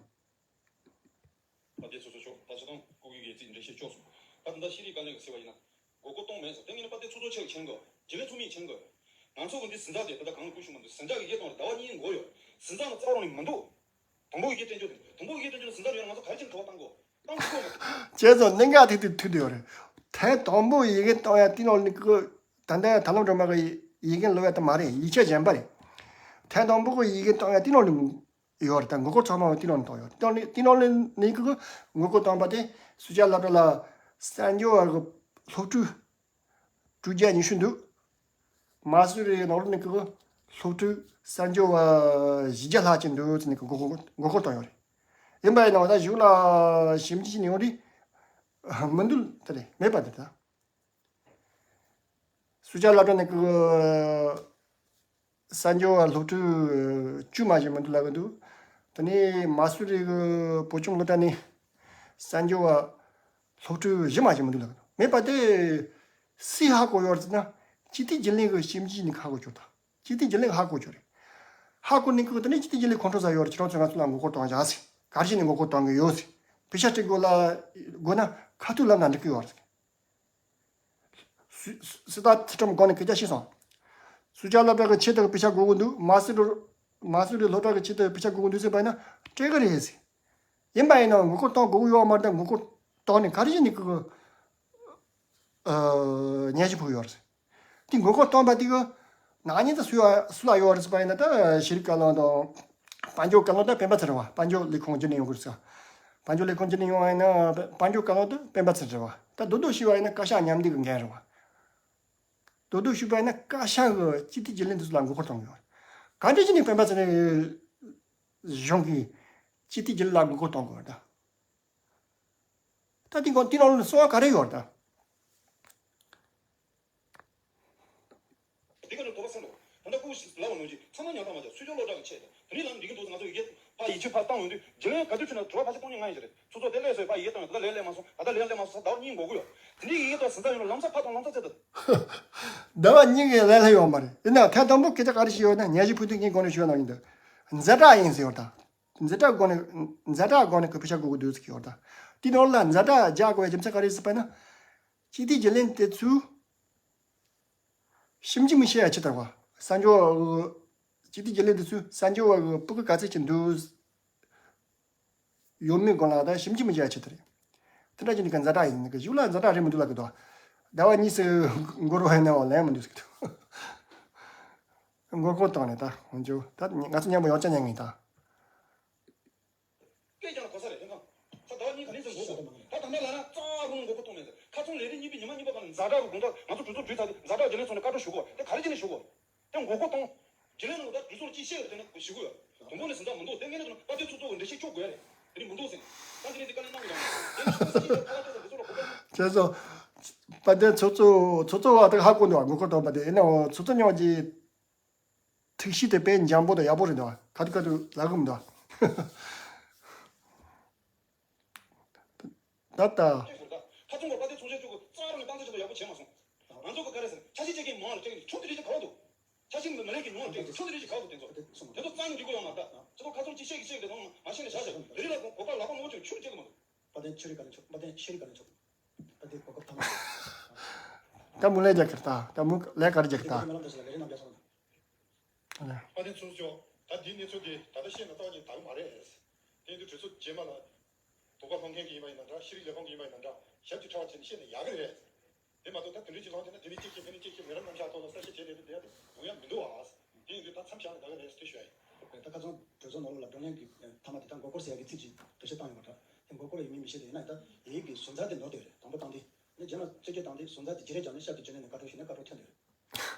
དཔལ་ལྡན་ཚོགས་གཙོ་མཆོག་ད་ཆ་ཚང་སྐུ་སྒེར་གྱི་རྩིས་འགྲེལ་བཤད་ཆོག་སོང་། ད་ད་ལྟ་ཤེས་རིག་བཀའ་བློན་གྱིས་ཟེར་བ་ཡིན་ན། མགོ་སྐོར་གཏོང་མེད་ཟེར། དེ་ངས་ནི་དཔལ་ལྡན་ཚོགས་གཙོ་མཆོག་མཁྱེན་དགོས། རྒྱུན་ལས་ཚོགས་མི་མཁྱེན་དགོས། ང་ཚོ་གི་འདི་ཟིན་ཚ་དེ་ད་ལྟ་གང་ལ་སྐུལ་ཞུ་མ་འདུག། ཟིན་ཚ་གི་ཡིག་གཏོང་རེད། ཟླ་བ་གཉིས་འགོར་ཡོད། ཟིན་ཚ་ལ་རྩ་བ་རང་ནས་མི་འདུག། དང་པོ་ཡི་གེ་སྤྲད་རྒྱུ་དེ། དང་པོ་ཡི་གེ་སྤྲད་རྒྱུ་ལ་ཟིན་ཚ་ཡོད་ན་ང་ཚོ་ག་རེ་བྱས་ནས་དྲི་བ་བཏང་དགོས། བྱས་ཙང་གནད་འགག་ཐིག་ཐིག་ཐུག་བསྡད་ཡོད་རེད། ཐེངས་དང་པོ་ཡི་གེ་གཏོང་ཡ་དེ་ནང་ནས་ཀི་ད་ལྟ་ཡང་དར་ལག་སྒྲོལ་མ་གི་ཡི་གེ་ལབ་ཡ་དེ་མ་རེད། ཡིག་ཆ་གཞན་པ་རེད། ཐེངས་དང་པོ་གི་ཡི་གེ་གཏོང་ཡ་དེ་ནང་ནས་ཡོད་རེད། ད་མགོ་སྐོར་ཚང་མ་དེ་ནང་ནས་གཏོང་ཡོད་རེད། དེ་ནང་ནས་དེ་ནང་ནས་ནས་ཀི་མགོ་སྐོར་བཏང་པ་དེ་སུ་ཇཱ་སློབ་གྲྭ་ལ་གསར་འབྱོར་བ་གི་སློབ་ཕྲུག་དྲུག་བརྒྱ་ཉི་ཤུ་འདུག། མ་སུ་རི་ནང་ལོགས་ནས་ཀྱི་སློབ་ཕྲུག་གསར་འབྱོར་བ་བཞི་བརྒྱ་ལྷག་ཅིག་འདུག་ཟེར་ནས་མགོ་སྐོར་མགོ་སྐོར་བཏང་ཡོད་རེད། ཡིན་པ་ཡིན་ནའང་ད་གཞུག་ལ་ཞིབ་འཇུག་བྱས་ནས་ཡོང་དུས་མི་འདུག། དེ་རེད། མེད་པ་འདི་ད། སུ་ཇཱ་སློབ་གྲྭ་ནས་ཀྱི་གསར་འབྱོར་བ་སློབ་ཕྲུག་བཅུ་མ་ཞིག་མི་འདུག་ལབ་ཀྱི་འདུག། དེ་ནས་མ་སུ་རི་གི་བོད་ཁྱིམ་སློབ་གྲྭ་ནས་གསར་འབྱོར་བ་སློབ་ཕྲུག་བཞི་མ་ཞིག་མི་འདུག་ལབ་ཀྱི་འདུག། མེད་པ་དེ་སུས་ཧ་གོ་ཡོད་རེད་ཟེར་ན། སྤྱི་འཐུས་རྒྱུན་ལས་ཀྱི་ཞིབ་འཇུག་ནས་ཧ་གོ་ཆོག་ད། སྤྱི་འཐུས་རྒྱུན་ལས་ཧ་གོ་ཆོག་རེད། ཧ་གོ་ནས་ཀྱི་དེ་ནས་སྤྱི་འཐུས་རྒྱུན་ལས་ཁོང་ཁྲོ་ཟ་ཡོད་རེད། ཁྱེད་རང་ཚོས་ང་ཚོ་ལ་མགོ་སྐོར་གཏོང་བཞག་ཟེར། ག་རེ་བྱས་ནས་མགོ་སྐོར་གཏོང་གི་ཡོད་ཟེར། པེ་ཤག་སྤྲད་དགོས་ལ་དགོས་ན་ཁ་ཐུག་ལབ་ན་འགྲིག་གི་ཡོད་རེད། སུ་སུ་ད་ཚུལ་ཁྲིམས་སྒང་ནས་སྐད་ཆ་བཤད་སོང་། སུ་ཇཱ་སློབ་གྲྭ་གི་ཆེད་དུ་དཔེ་ཆ་དགོས་ཀྱི་འདུག་མ་སུ་རི་མ་སུ་རི་སློབ་གྲྭ་གི་ཆེད་དུ་དཔེ་ཆ་དགོས་ཀྱི་འདུག་ཟེར་བ་ཡིན་ན་སྤྲད་གི་རེད་ཟེར། ཡིན་པ་ཡིན་ན་ངོ་རྒོལ་གཏོང་དགོས་ཀྱི་ཡོད་མ་རེད། ད་ངོ་རྒོལ་གཏོང་ནས་ག་རེ་བྱས་ནས་ཀྱི་ཨ་སྙན་ཞུ་ཕུལ་ཡོད་རེད། དེ་ངོ་རྒོལ་གཏོང་པ་དེ་གི་ནག་ཉེས་དེ་སུ་ཡ་སུ་ལ་ཡོད་རེད་ཟེར་བ་ཡིན་ན། ད་ཤེས་རིག་བཀའ་བློན་དང་དཔལ་འབྱོར་བཀའ་བློན་ད་སྤེན་པ་ཚེ་རིང་བ། དཔལ་འབྱོར་ལས་ཁུངས་བརྒྱུད་ནས་ཡོང་གི་རེད་ཟེར། དཔལ་འབྱོར་ལས་ཁུངས་བརྒྱུད་ནས་ཡོང་བ་ཡིན་ན་དཔལ་འབྱོར་བཀའ་བློན་ད་སྤེན་པ་ཚེ་རིང་བ། ད་རྡོག་རྡོག་ཞུས་པ་ཡིན་ན་བཀའ་ཤག་མཉམ་འདུས་ཀྱི་འགན་རེད་བ། རྡོག་རྡོག་ཞུས་པ་ཡིན་ན་བཀའ་ཤག་གི་སྤྱི་འཐུས་རྒྱུན་ལས་འདི་ཚོ་ལ་ངོ་རྒོལ་གཏོང་གི་ཡོད་རེད། ག་འདྲ་བྱས་ནས་སྤེན་པ་ཚེ་རིང་གཞུང་གིས་སྤྱི་འཐུས་རྒྱུན་ལས་ལ་ངོ་རྒོལ་གཏོང་དགོས་རེད་ད། ད་དེ་གོང་དེ་ནང་ལ་གསང་བ་ག་རེ་ཡོད་ད། འདི་ག་ནས་དོགས་པ་སེམས་ལོ། ད་ལྟ་ཁུ་ཞིག་ལབ་པ་ནང་བཞིན་ཚང་མ་ཉར་ཐག་མ་བྱ་སུས་ཀྱང་སློབ་གྲྭ་གི་ཆེད་དུ་དེ་ནས་ལམ་འགྲིག་གི་འདུག་ང་ཚོ་ཡི་གེ་ཕ་ཡིད་ཆེས་ཕ་བཏང་ཡོང་དུས་རྒྱུན་ལས་ག་དུས་ཕྱིན་ན་དྲི་བ་ཕལ་ཆེར་སྟོང་ཉིད་ལྔ་ཡིན་ཟེར་རེད། ཚོགས་གཙོ་དེ་ལས་སོས་ཕ་ཡིད་བཏང་ཡོད། ད་ལྟ་ལས་ལས་མ་སོང་། ད་ལྟ་ལས་ལས་མ་སོང་ཟེར་ཟླ་བ་གཉིས་འགོར་གི་ཡོད། དེ་འདྲའི་ཡི་གེ་དང་ཟིན་ཚ་ཡོང་ན་ལམ་སང་ཕ་བཏང་ལམ་སང་བཙལ་དུ། ཟླ་བ་གཉིས་ཀྱི་ལས་སླ་ཡོད་མ་རེད། ཡིན་ནའང་ཐེངས་དང་པོ་སྐད་ཆ་ག་རེ་ཞིག་ཡོད་ན། སྙན་ཞུ་ཕུལ་དུས་ངས་གོང་ནས་ཞུས་ནང་བཞིན་དུ་ཛ་དྲག་ཡིན་ཟེར་ཡོད་ད། ཛ་དྲག་སྒོ་ནས་ཛ་དྲག་སྒོ་ནས་ཁོ་ཕི་ཤ་གུ་གུ་འདུག་ཟེར་གྱི་ཡོད་ད། དེའི་ནང་ལ་ཛ་དྲག་རྒྱག་དགོས་པའི་རྒྱུ་མཚན་ག་རེ་ཟེར་བ་ན། སྤྱི་འཐུས་རྒྱུན་ལས་དེ་ཚོས་ཞིབ་འཇུག་མི་བྱེད་ཡ་ཆེ་དར་བ། གསར་འགྱུར་སྤྱི་འཐུས་རྒྱུན་ལས་དེ་ཚོས་གསར་འགྱུར་བ་གི་སྤུ་གུ་ག་ཚད་ཅིག་འདུག་ཡོད་མེད་སྒང་ལ་ད་ཞིབ་འཇུག་མི་བྱེད་ཡ་ཆེ་དར་རེད། དེ་འདྲ་བྱས་ནས་ག་ཛ་དྲག་ཡིན་གི་གཞུག་ལ་ཛ་དྲག་རེད་མི་འདུག་ལབ་གི་འདུག་ཟླ་བ་གཉིས་སུ་འགོར་བ་ཡིན་ནའང་ལན་མི་འདུག་ཟེར་གི་འདུག་ངོ་རྒོལ་བཏང་ནས་ད་འོན་ཀྱང་ད་ང་ཚོ་མཉམ་པོ་ཡང་བསྐྱར་ཉན་ངེས་ད། སྐད་རྒྱག་ན་གོ་ས་རེད། དེང་སང་ད་ཟླ་བ་གཉིས་ག་ནས་ཟིན་འགོག་དགོས། ད་ད་ལྟ་ལ་ན་རྩ་རུང་འགོག་གོ་གཏོང་མེད་ཟེར། ཁ་སང་ལས་རིམ་གཉིས་པའི་ཉི་མ་གཉིས་པ་ག་ནས་ཛ་དྲག་གི་དགོངས་དག་ང་ཚོ་གྲོས་ཚོགས་གྲོལ་ཚར་དུས་ཛ་དྲག་རྒྱུན་ལས་ཚོ་ནས་བཀའ་འཁྲོལ་ཞུ་དགོས། དེ་ག་རེ་བྱས་ནས་ཞུ་དགོས། དེ་འགོག་གོ་གཏོང་། རྒྱུན་ལས་ནང་ད་གྲོས་ཚོགས་ལ་ཅིག་བཤད་རེད། དེ་ནས་ཞུ་དགོས། དང་པོ་ནས་ཟིན་ཐག་མི་འདུག་དེ་ངས་ནས་དང་པ་དེ་ཚོགས་གཙོ་གི་འགྲེལ་བཤད་ཆོག་དགོས་རེད། དེ་ནས་མི་འདུག་ཟེར། ད་དེ་ནས་དེ་དཀའ་ལས་གནང་གི་ཡོད་མ་རེད། དེ་ནས་ཞུ་དགོས་ས་ཅིག་ད་ཁ་ཐོག་ས་དེ་ཚོ་ལ་གོ་སྐབས། བྱས་སོ། པ་དེ་ཚོགས་གཙོ་ཚོགས་གཙོ་བ་དེ་ཧ་གོ་འདུག་ངོ་རྒོལ་གཏོང་པ་དེ་ཡིན་ནའང་ཚོགས་གཙོ་མཉམ་གྱི་ཐུགས་གཤིས་དེ་དཔེ་འཇམ་པོ་དང་ཡག་པོ་རེད་འདུག་ཁ་ཐུག་ཁ་ཐུག་ལབ་གི་མི་འདུག་ད་ལྟ། ཁ་ཚོན་གོ་པ་དེ་ཚོང་ཆེན་ཚོ་གི་རྩ་རང་ནས་སྟངས་འཛིན་བྱེད་ཡག་པོ་བྱས་མ་སོང་། ང་ཚོ་གི་ག་རེ་ཟེར་ཆ་ཤས་ཅིག་གིས་མང་ལ་སྤྲད་ཀྱི་ཆུང་དེ་རིགས་ཀྱི་ག་བ་འདུག་ཆ་ཤས་མི་ལེགས་ཀྱི་ཉུང་ལ་སྤྲད་ཀྱི་ཆུང་དེ་རིགས་ཀྱི་ག་བ་འདུག་དེ་ཚོ་དེ་ཚོ་རྩ་ནས་འགྲིག་གི་ཡོད་མ་རེད། ད་ཁ་ཚོན་ཅིག་བཤད་ཀྱི་བཤད་ཀྱི་དང་མ་བཤད་ནས་བཞག་བཞག་དེ་རིགས་ལ་གོ་སྐབས་ལག་པ་མང་པོ་ཅིག་ཆུ་རུ་སྤྲད་ཀྱི་མ་འདུག་པ་དེ་ཆུ་རིགས་ག་ནས་ཆོག་པ་དེ་ཤེས་རིག་ག་ནས་ཆོག་ད་དེ་གོ་སྐབས་ཐོབ་མ། ད་མུ་ལས་རྒྱག་གི་ད་ད་མུ་ལས་ག་རེ་རྒྱག་གི་ད། པ་དེ་ཚོ་ཅོག་ད་དེའི་གནས་ཚུལ་དེ་ད་ལྟ་བཤད་ན་རྩ་བ་ཉིད་ད་གི་མ་རེད། དེ་དུས་གྲོས་ཚོགས་རྗེས་མ་ལ་དོགས་པ་སློང་མཁན་གྱི་ཡིན་པ་ཡིན་ན་འདྲ། ཤེས་རིག་ལས་ཁུངས་ཀྱི་ཡིན་པ་ཡིན་ན་འདྲ། ཞབས་ཀྱི་ཕྲ་བ་བྱས་ནས་བཤད་ན་ཡག་གི་རེད། དེ་མ་གཏོགས་ད་དེ་འདྲའི་ཅིག་ལངས་བྱས་ན་དེ་ནས་ཅིག་ཅིག་མི་རབས་རྣམ་གཞག་ཐོག་ལ་གསལ་བཤད་བྱས་ནས་དེ་འདྲ་ཡོང་ཡ་མི་འདུག་ཨ། དེ་ཡིན་དུས་ད་མཚམས་བཞག་ན་ད་གི་རེད་ཟེར་དེ་ཞུ་ཡ་ཡིན། ད་ཁ་སང་གྲོས་ཚོགས་ནང་ལོགས་ལ་བགྲོ་གླེང་གི་མཐའ་མ་དེ་ད་མགོ་སྐོར་ཟེར་ཡ་གི་ཚིག་ཅིག་འགྲེལ་བཤད་བཏང་ཡོད་པ་འདྲ། དེ་མགོ་སྐོར་ཡིན་མིན་མི་ཤེས། དེ་ཡིན་ན་ད་ཡིག་གི་ཟུར་འཛར་དེ་ནོར་བསྡད་རེད། དང་པོ་བཏང་དེ་ནས་རྗེས་མ་རྩོད་བརྒྱབ་བཏང་དེ་ཟུར་འཛར་དེ་བརྗེ་རེས་བརྒྱབ་ནས་ཤབ་ཏུ་བརྗེ་ནས་བཀའ་འཁྲོལ་ཞུས་ནས་བཀའ་འཁྲོལ་ཐོན་དེ་རེད།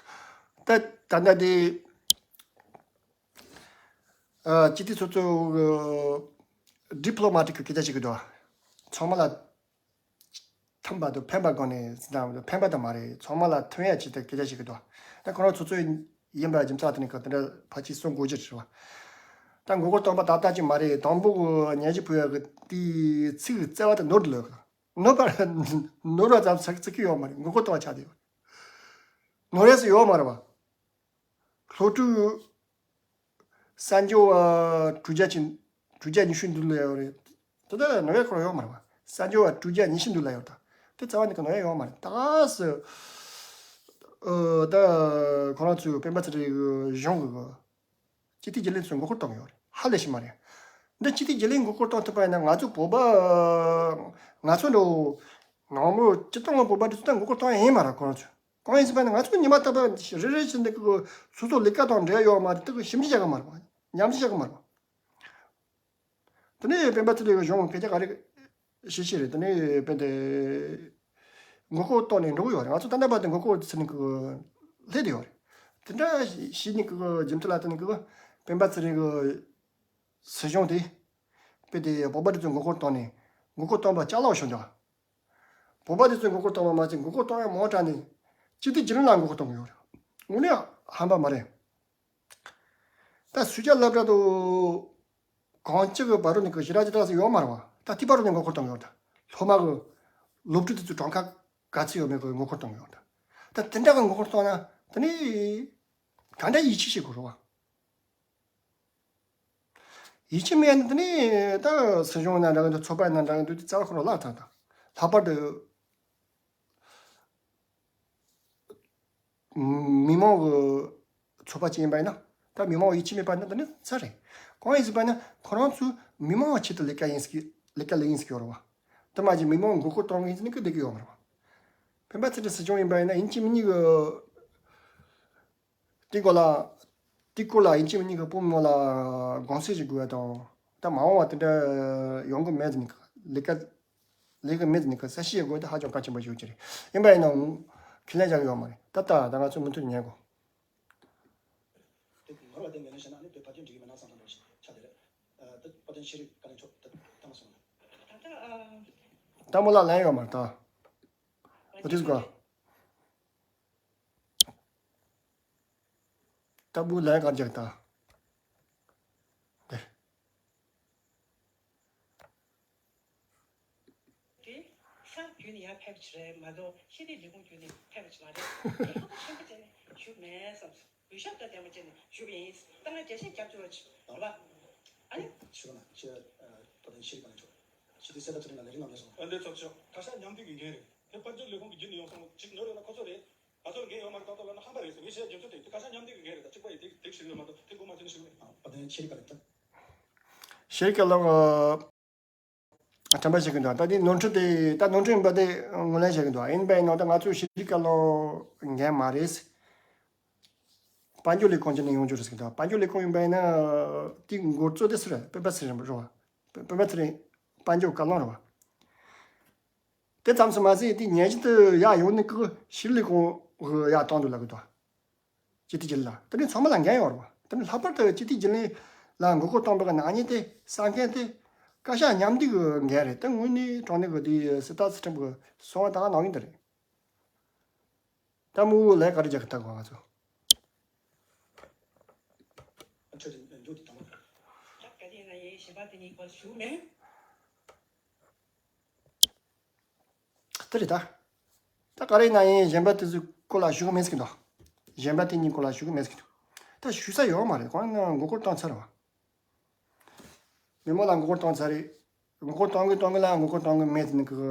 ད་ད་ལྟ་དེ་ཨ་སྤྱི་འཐུས་ཚོགས་གཙོ་གི་ཌི་པི་ལོ་མ་ཊིག་གི་སྐད་ཆ་ཞིག་གི་འདུག་ཚང་མ་ལ་མཐུན་པ་དང་ཕན་པ་སྒང་ནས་ཟེར་ན་ཕན་པ་དང་མ་རེད། ཚང་མ་ལ་མཐུན་ཡ་ཆེད་དུ་སྐད་ཆ་ཞིག་གི་འདུག་ད་ཁོ་རང་ཚོགས་གཙོ་ཡིན་པའི་རྒྱུ་མཚན་དེ་ནི་ག་དེ་འདྲ་ཕལ་ཆེར་གསུང་དགོས་རྒྱུ་རེད་བ། ད་མགོ་སྐོར་གཏོང་པ་ཏག་ཏག་ཅིག་མ་རེད། དང་པོ་གི་སྙན་ཞུ་ཕུལ་ཡ་གི་དེའི་ཚིག་གི་རྩ་བ་དེ་ནོར་འདུག་ལོས་གི། ནོར་བ་ནོར་བ་ཙམ་ཟེར་ཟེར་གི་ཡོད་མ་རེད། མགོ་སྐོར་གཏོང་བ་ཆགས་བསྡད་ཡོད། ནོར་ཡས་སུ་ཡོད་མ་རེད་བ། སློབ་ཕྲུག་གསར་འབྱོར་བ་དྲུག་བརྒྱ་ཅིག་དྲུག་བརྒྱ་ཉི་ཤུ་འདུག་ལབ་ཡོད་རེད། དེ་ལྟར་ནོར་ཡས་ཁོ་རང་ཡོད་མ་རེད་བ། གསར་འབྱོར་བ་དྲུག་བརྒྱ་ཉི་ཤུ་འདུག་ལབ་ཡོད་ད། དེ་རྩ་བ་ནས་ཀྱི་ནོར་ཡས་ཡོད་མ་རེད། ད་ག་སེ་ཨ་ད་ཁོ་རང་ཚོའི་སྤེན་པ་ཚེ་རིང་གི་གཞུང་གི་སྤྱི་འཐུས་རྒྱུན་ལས་ཚོས་མགོ་སྐོར་གཏོང་གི་ཡོད་རེད། ཧ་ལས་ཤིག་མ་རེད། འདི་སྤྱི་འཐུས་རྒྱུན་ལས་མགོ་སྐོར་གཏོང་ཐུབ་པ་ཡིན་ན་ང་ཚོ་བོད་པ་ང་ཚོ་འདྲ་བོ་ནང་མོ་སྤྱི་བཏང་བོད་པ་འདི་ཚོ་ད་མགོ་སྐོར་གཏོང་ཡ་ཡིན་མ་རེད་ཁོ་རང་ཚོ། གང་ཡིན་ཟེར་བ་ན་ང་ཚོ་ཉི་མ་རྟག་པར་རེ་རེ་བཞིན་དུ་ཀྱི་སོ་སོ་ལས་ཀ་དང་འབྲེལ་ཡོད་མ་རེད། དེ་གི་ཞིབ་འཇུག་བྱ་གི་མ་རེད་པ། ཉམས་ཞིབ་བྱ་གི་མ་རེད་པ། དེ་ནས་སྤེན་པ་ཚེ་རིང་གི་གཞུང་སྐད་ཆ་ག་རེ་བཤད་བཤད་རེད། དེ་ནས་སྤེན་པ་མགོ་སྐོར་གཏོང་ནས་འགྲོ་གི་ཡོད་རེད། ང་ཚོ་ད་ལྟ་བར་དུ་མགོ་སྐོར་ཚེ་རིང་གི་སླེབས་བསྡད་ཡོད་རེད། དེ་འདྲ་བྱས་ནས་ཀྱི་རྒྱུ་མཚན་ལ་བརྟེན་ནས་ཀྱི་སྤེན་པ་ཚེ་རིང་གི་སྲིད་གཞུང་དེ་སྤེན་པ་དེ་བོད་པ་དེ་ཚོས་མགོ་སྐོར་གཏོང་ནས་མགོ་སྐོར་གཏོང་པ་ཅག་ལོག་བྱུང་འདུག་བོད་པ་དེ་ཚོས་མགོ་སྐོར་གཏོང་བ་མ་ཚད་མགོ་སྐོར་གཏོང་ཡ་མང་དྲགས་ནས་སྤྱི་འཐུས་རྒྱུན་ལས་ལ་མགོ་སྐོར་གཏོང་གི་ཡོད་རེད། དངོས་གནས་ཧམ་པ་མ་རེད། ད་སུ་ཇཱ་སློབ་གྲྭ་དུ་གང་ཅི་གི་བར་དུ་ནས་ཀྱི་ཞེ་དྲག་ཅི་དྲག་ཟེར་ཡོད་མ་རེད་བ། ད་དེ་བར་དུ་ནས་མགོ་སྐོར་གཏོང་གི་ཡོད་རེད། སློབ་མ་གི་སློབ་ཕྲུག་དེ་ཚོས་གྲངས་ཀ་ག་ཚོད་ཡོད་མེད་གི་མགོ་སྐོར་གཏོང་གི་ཡོད་རེད། ད་དེ་འདྲ་གི་མགོ་སྐོར་གཏོང་ན་དེ་ནས་ག་འདྲ་ཡིད་ཆེས་བྱེད་དགོས་རེད་བ། ཡིད་ཆེས་མེད་ན་དེ་ནས་ད་སྲིད་གཞུང་ཡིན་ན་འདྲ་གི་འདུག་ཚོགས་པ་ཡིན་ན་འདྲ་གི་འདུག་དེ་རྩ་བ་ཁོ་རང་བརླག་ཚར་དང་། ལྷག་པར་དུ་ མི་མང་གི་ཚོགས་པ་ཅིག་ཡིན་པ་ཡིན་ན། ད་མི་མང་ཡིད་ཆེས་མེད་པ་ཡིན་ན་དེ་ནི་ཚར་རེད། གང་ཡིན་ཟེར་བ་ཡིན་ན་ཁོ་རང་ཚོས་མི་མང་ཆེད་དུ་ལས་ཀ་ཡིན་ཟེར་གི་ལས་ཀ་ལས་ཡིན་ཟེར་གི་ཡོད་རེད་བ། དེ་མ་གཞི་མི་མང་མགོ་སྐོར་གཏོང་གི་ཡིན་ཟེར་ནི་གི་བསྡད་གི་ཡོད་མ་རེད་བ། སྤེན་པ་ཚེ་རིང་སྲིད་སྐྱོང་ཡིན་པ་ཡིན་ན་ཡིན་གཅིག་མིན་གཉིས་གི་དེའི་སྐོར་ལ། དེའི་སྐོར་ལ་ཡིན་གཅིག་མིན་གཉིས་ཀྱི་བོད་མི་མང་ལ་དགོངས་སེལ་ཞིག་དགོས་པ་དང་། ད་མ་འོངས་པ་དེ་འདྲ་ཡོང་གི་མེད་ཟེར་ནས་ལས་ཀ་ལས་ཀ་མེད་ཟེར་ནས་གསལ་བཤད་དགོས་དེ་ཧ་ཅང་གལ་ཆེན་པོ་ཞིག་ཅིག་རེད། ཡིན་པ་ཡིན་ནའང་ཁས་ལེན་བྱ་གི་ཡོད་མ་རེད། ད་ལྟ་ད་ང་ཚོ་མུ་མཐུད་ཉན་དགོས། དེ་ངོ་བ་དེ་ངོས་ལེན་བྱས་ན་ནི་དེ་ཕ་རྒྱུད་འགྲིག་གི་མེད་ན་བསམ་བསམ་འདྲ་ཞིག་ཆགས་བསྡད་རེད། ད་ཕ་རྒྱུད་ཤེས་རིག་བཀའ་ལན་ཆོག་ད་ད་མ་སོང་ན། ད་ལྟ་ཨ། ད་མོ་ལ་ལན་ཡོད་མ་རེད་ད། What is going? ལྟ་བུ་ལན་ག་རྒྱག་ད། དེ། དེ་ས་བརྒྱུད་ནས་ཡར་ཕེབས་པ་ཅིག་རེད་མ་གཏོགས་ཤེས་རིག་ལས་ཁུངས་བརྒྱུད་ནས་ཕེབས་པ་ཅིག་མ་རེད། དེ་ཁག་པོ་ཆེན་པོ་བྱས་ནས་ཞུ་མེད་བསམ་སོང་། གུས་ཞབས་དང་ལྡན་པ་བྱས་ནས་ཞུ་བ་ཡིན། ད་ང་རྒྱལ་ཞེན་རྒྱབ་སྐྱོར་བ་ཅིག་རེད་པ། ཨ་ནི། ཞུ་བ་ན་ཁྱེད་ད་ལྟ་ཤེས་རིག་བཀའ་ལན་ཆོག་ཞི་བདེ་གསལ་ཐབས་ཚུལ་ཁྲིམས་ལ་ལས་རིམ་ནང་ལས་སོང་། ཨ་འདི་ཚོགས་ཆོག་བཀའ་ཤག་མཉམ་འདུས་ཀྱི་འགན་རེད། དེ་དཔལ་འབྱོར་ལས་ཁུངས་ཀྱི་བརྒྱུད་ནས་ཡོང་སོང་། གཅིག་ཉོ་རེད་ན་ཁོ་ཚོ་རེད། ང་ཚོར་འགན་ཡོད་མ་རེད། ཏག་ཏག་ལབ་ན་ཧམ་པ་རེད་ཟེར། ངས་བཤད་རྒྱུ་མཚན་དེ་དེ་བཀའ་ཤག་མཉམ་འདུས་ཀྱི་འགན་རེད། ད་གཅིག་པ་ཡིན་དེ་དེ་ཞིག་རེད་མ་གཏོགས་དེ་དགོས་མ་བྱས་ན་ཞིག་རེད། ཨ་དེ་ཤེས་རིག་བཀའ་ལན་ཆོག་ཤེས་རིག་བཀའ་ལན་དྲན་པ་བྱེད་ཀྱི་འདུག་ད་དེ་ནོར་འཁྲུལ་དེ་ད་ནོར་འཁྲུལ་ཡིན་པ་དེ་ངོས་ལེན་བྱེད་ཀྱི་འདུག་ཡིན་པ་ཡིན་ནོ་ད་ང་ཚོའི་ཤེས་རིག་བཀའ་ལན་འགན་མ་རེད། དཔལ་འབྱོར་ལས་ཁུངས་ཀྱི་ནས་ཡོང་རྒྱུ་རེད་ཟེར་གྱི་འདུག་དཔལ་འབྱོར་ལས་ཁུངས་ཡིན་པ་ཡིན་ན་དེ་འགོ་གཙོ་དེ་སུ་རེད། སྤེན་པ་ཚེ་རིང་རེད་བ། སྤེན་པ་ཚེ་རིང་དཔལ་འབྱོར་བཀའ་བློན་རེད་བ། དེ་ཙམ་དུ་མ་ཟད་དེ་ཉན་གཞི་དུ་ཡར་ཡོང་ནི་ཀི་ཤེས་རིག་ལས་ཁུངས་ཡར་གཏོང་འདུག་ལབ་གི་འདུག་སྤྱི་འཐུས་རྒྱུན་ལས་ལ་དེ་ནི་ཚང་མ་ལ་འགན་ཡོད་རེད་བ། དེ་ནི་ལྷག་པར་དུ་སྤྱི་འཐུས་རྒྱུན་ལས་ལ་མགོ་སྐོར་གཏོང་བའི་ནག་ཉེས་དེ་བསགས་མཁན་དེ་བཀའ་ཤག་མཉམ་འདུས་ཀྱི་འགན་རེད། དེ་དངོས་གནས་དྲང་གནས་ཀྱི་དེ་སྲིད་ཐག་ཚུལ་ཁྲིམས་ཀྱི་སྲུང་བ་ད་ག་ནང་ཡིན་དེ་རེད། ད་མུ་ལས་ག་རེ་རྒྱག་གི་ད་གོ་ང་ཚོ། ཆོས་ཀྱི་འཇུག་དེ་དང་། ད་ག་དེ་ན་ཡེ་ཞེས་པ་དེ་གཉིས་པ་ཞུ་མེད། དེ་རེད་ད། ད་ག་རེ་ན་ཡེ་གཞན་པ་དེ་ཚོའི་སྐོར་ལ་ཞུ་གི་མེད་ཟེར་གི་འདུག་གཞན་པ་དེ་གཉིས་སྐོར་ལ་ཞུ་གི་མེད་ཟེར་གི་འདུག་ད་ཞུ་ས་ཡོད་མ་རེད། ཁོང་ན་མགོ་སྐོར་བཏང་ཚར་བ། མི་མང་ལ་མགོ་སྐོར་བཏང་ཚར་རེད། མགོ་སྐོར་གཏོང་གི་གཏོང་གི་ལ་མགོ་སྐོར་གཏོང་གི་མེད་ནི་གི།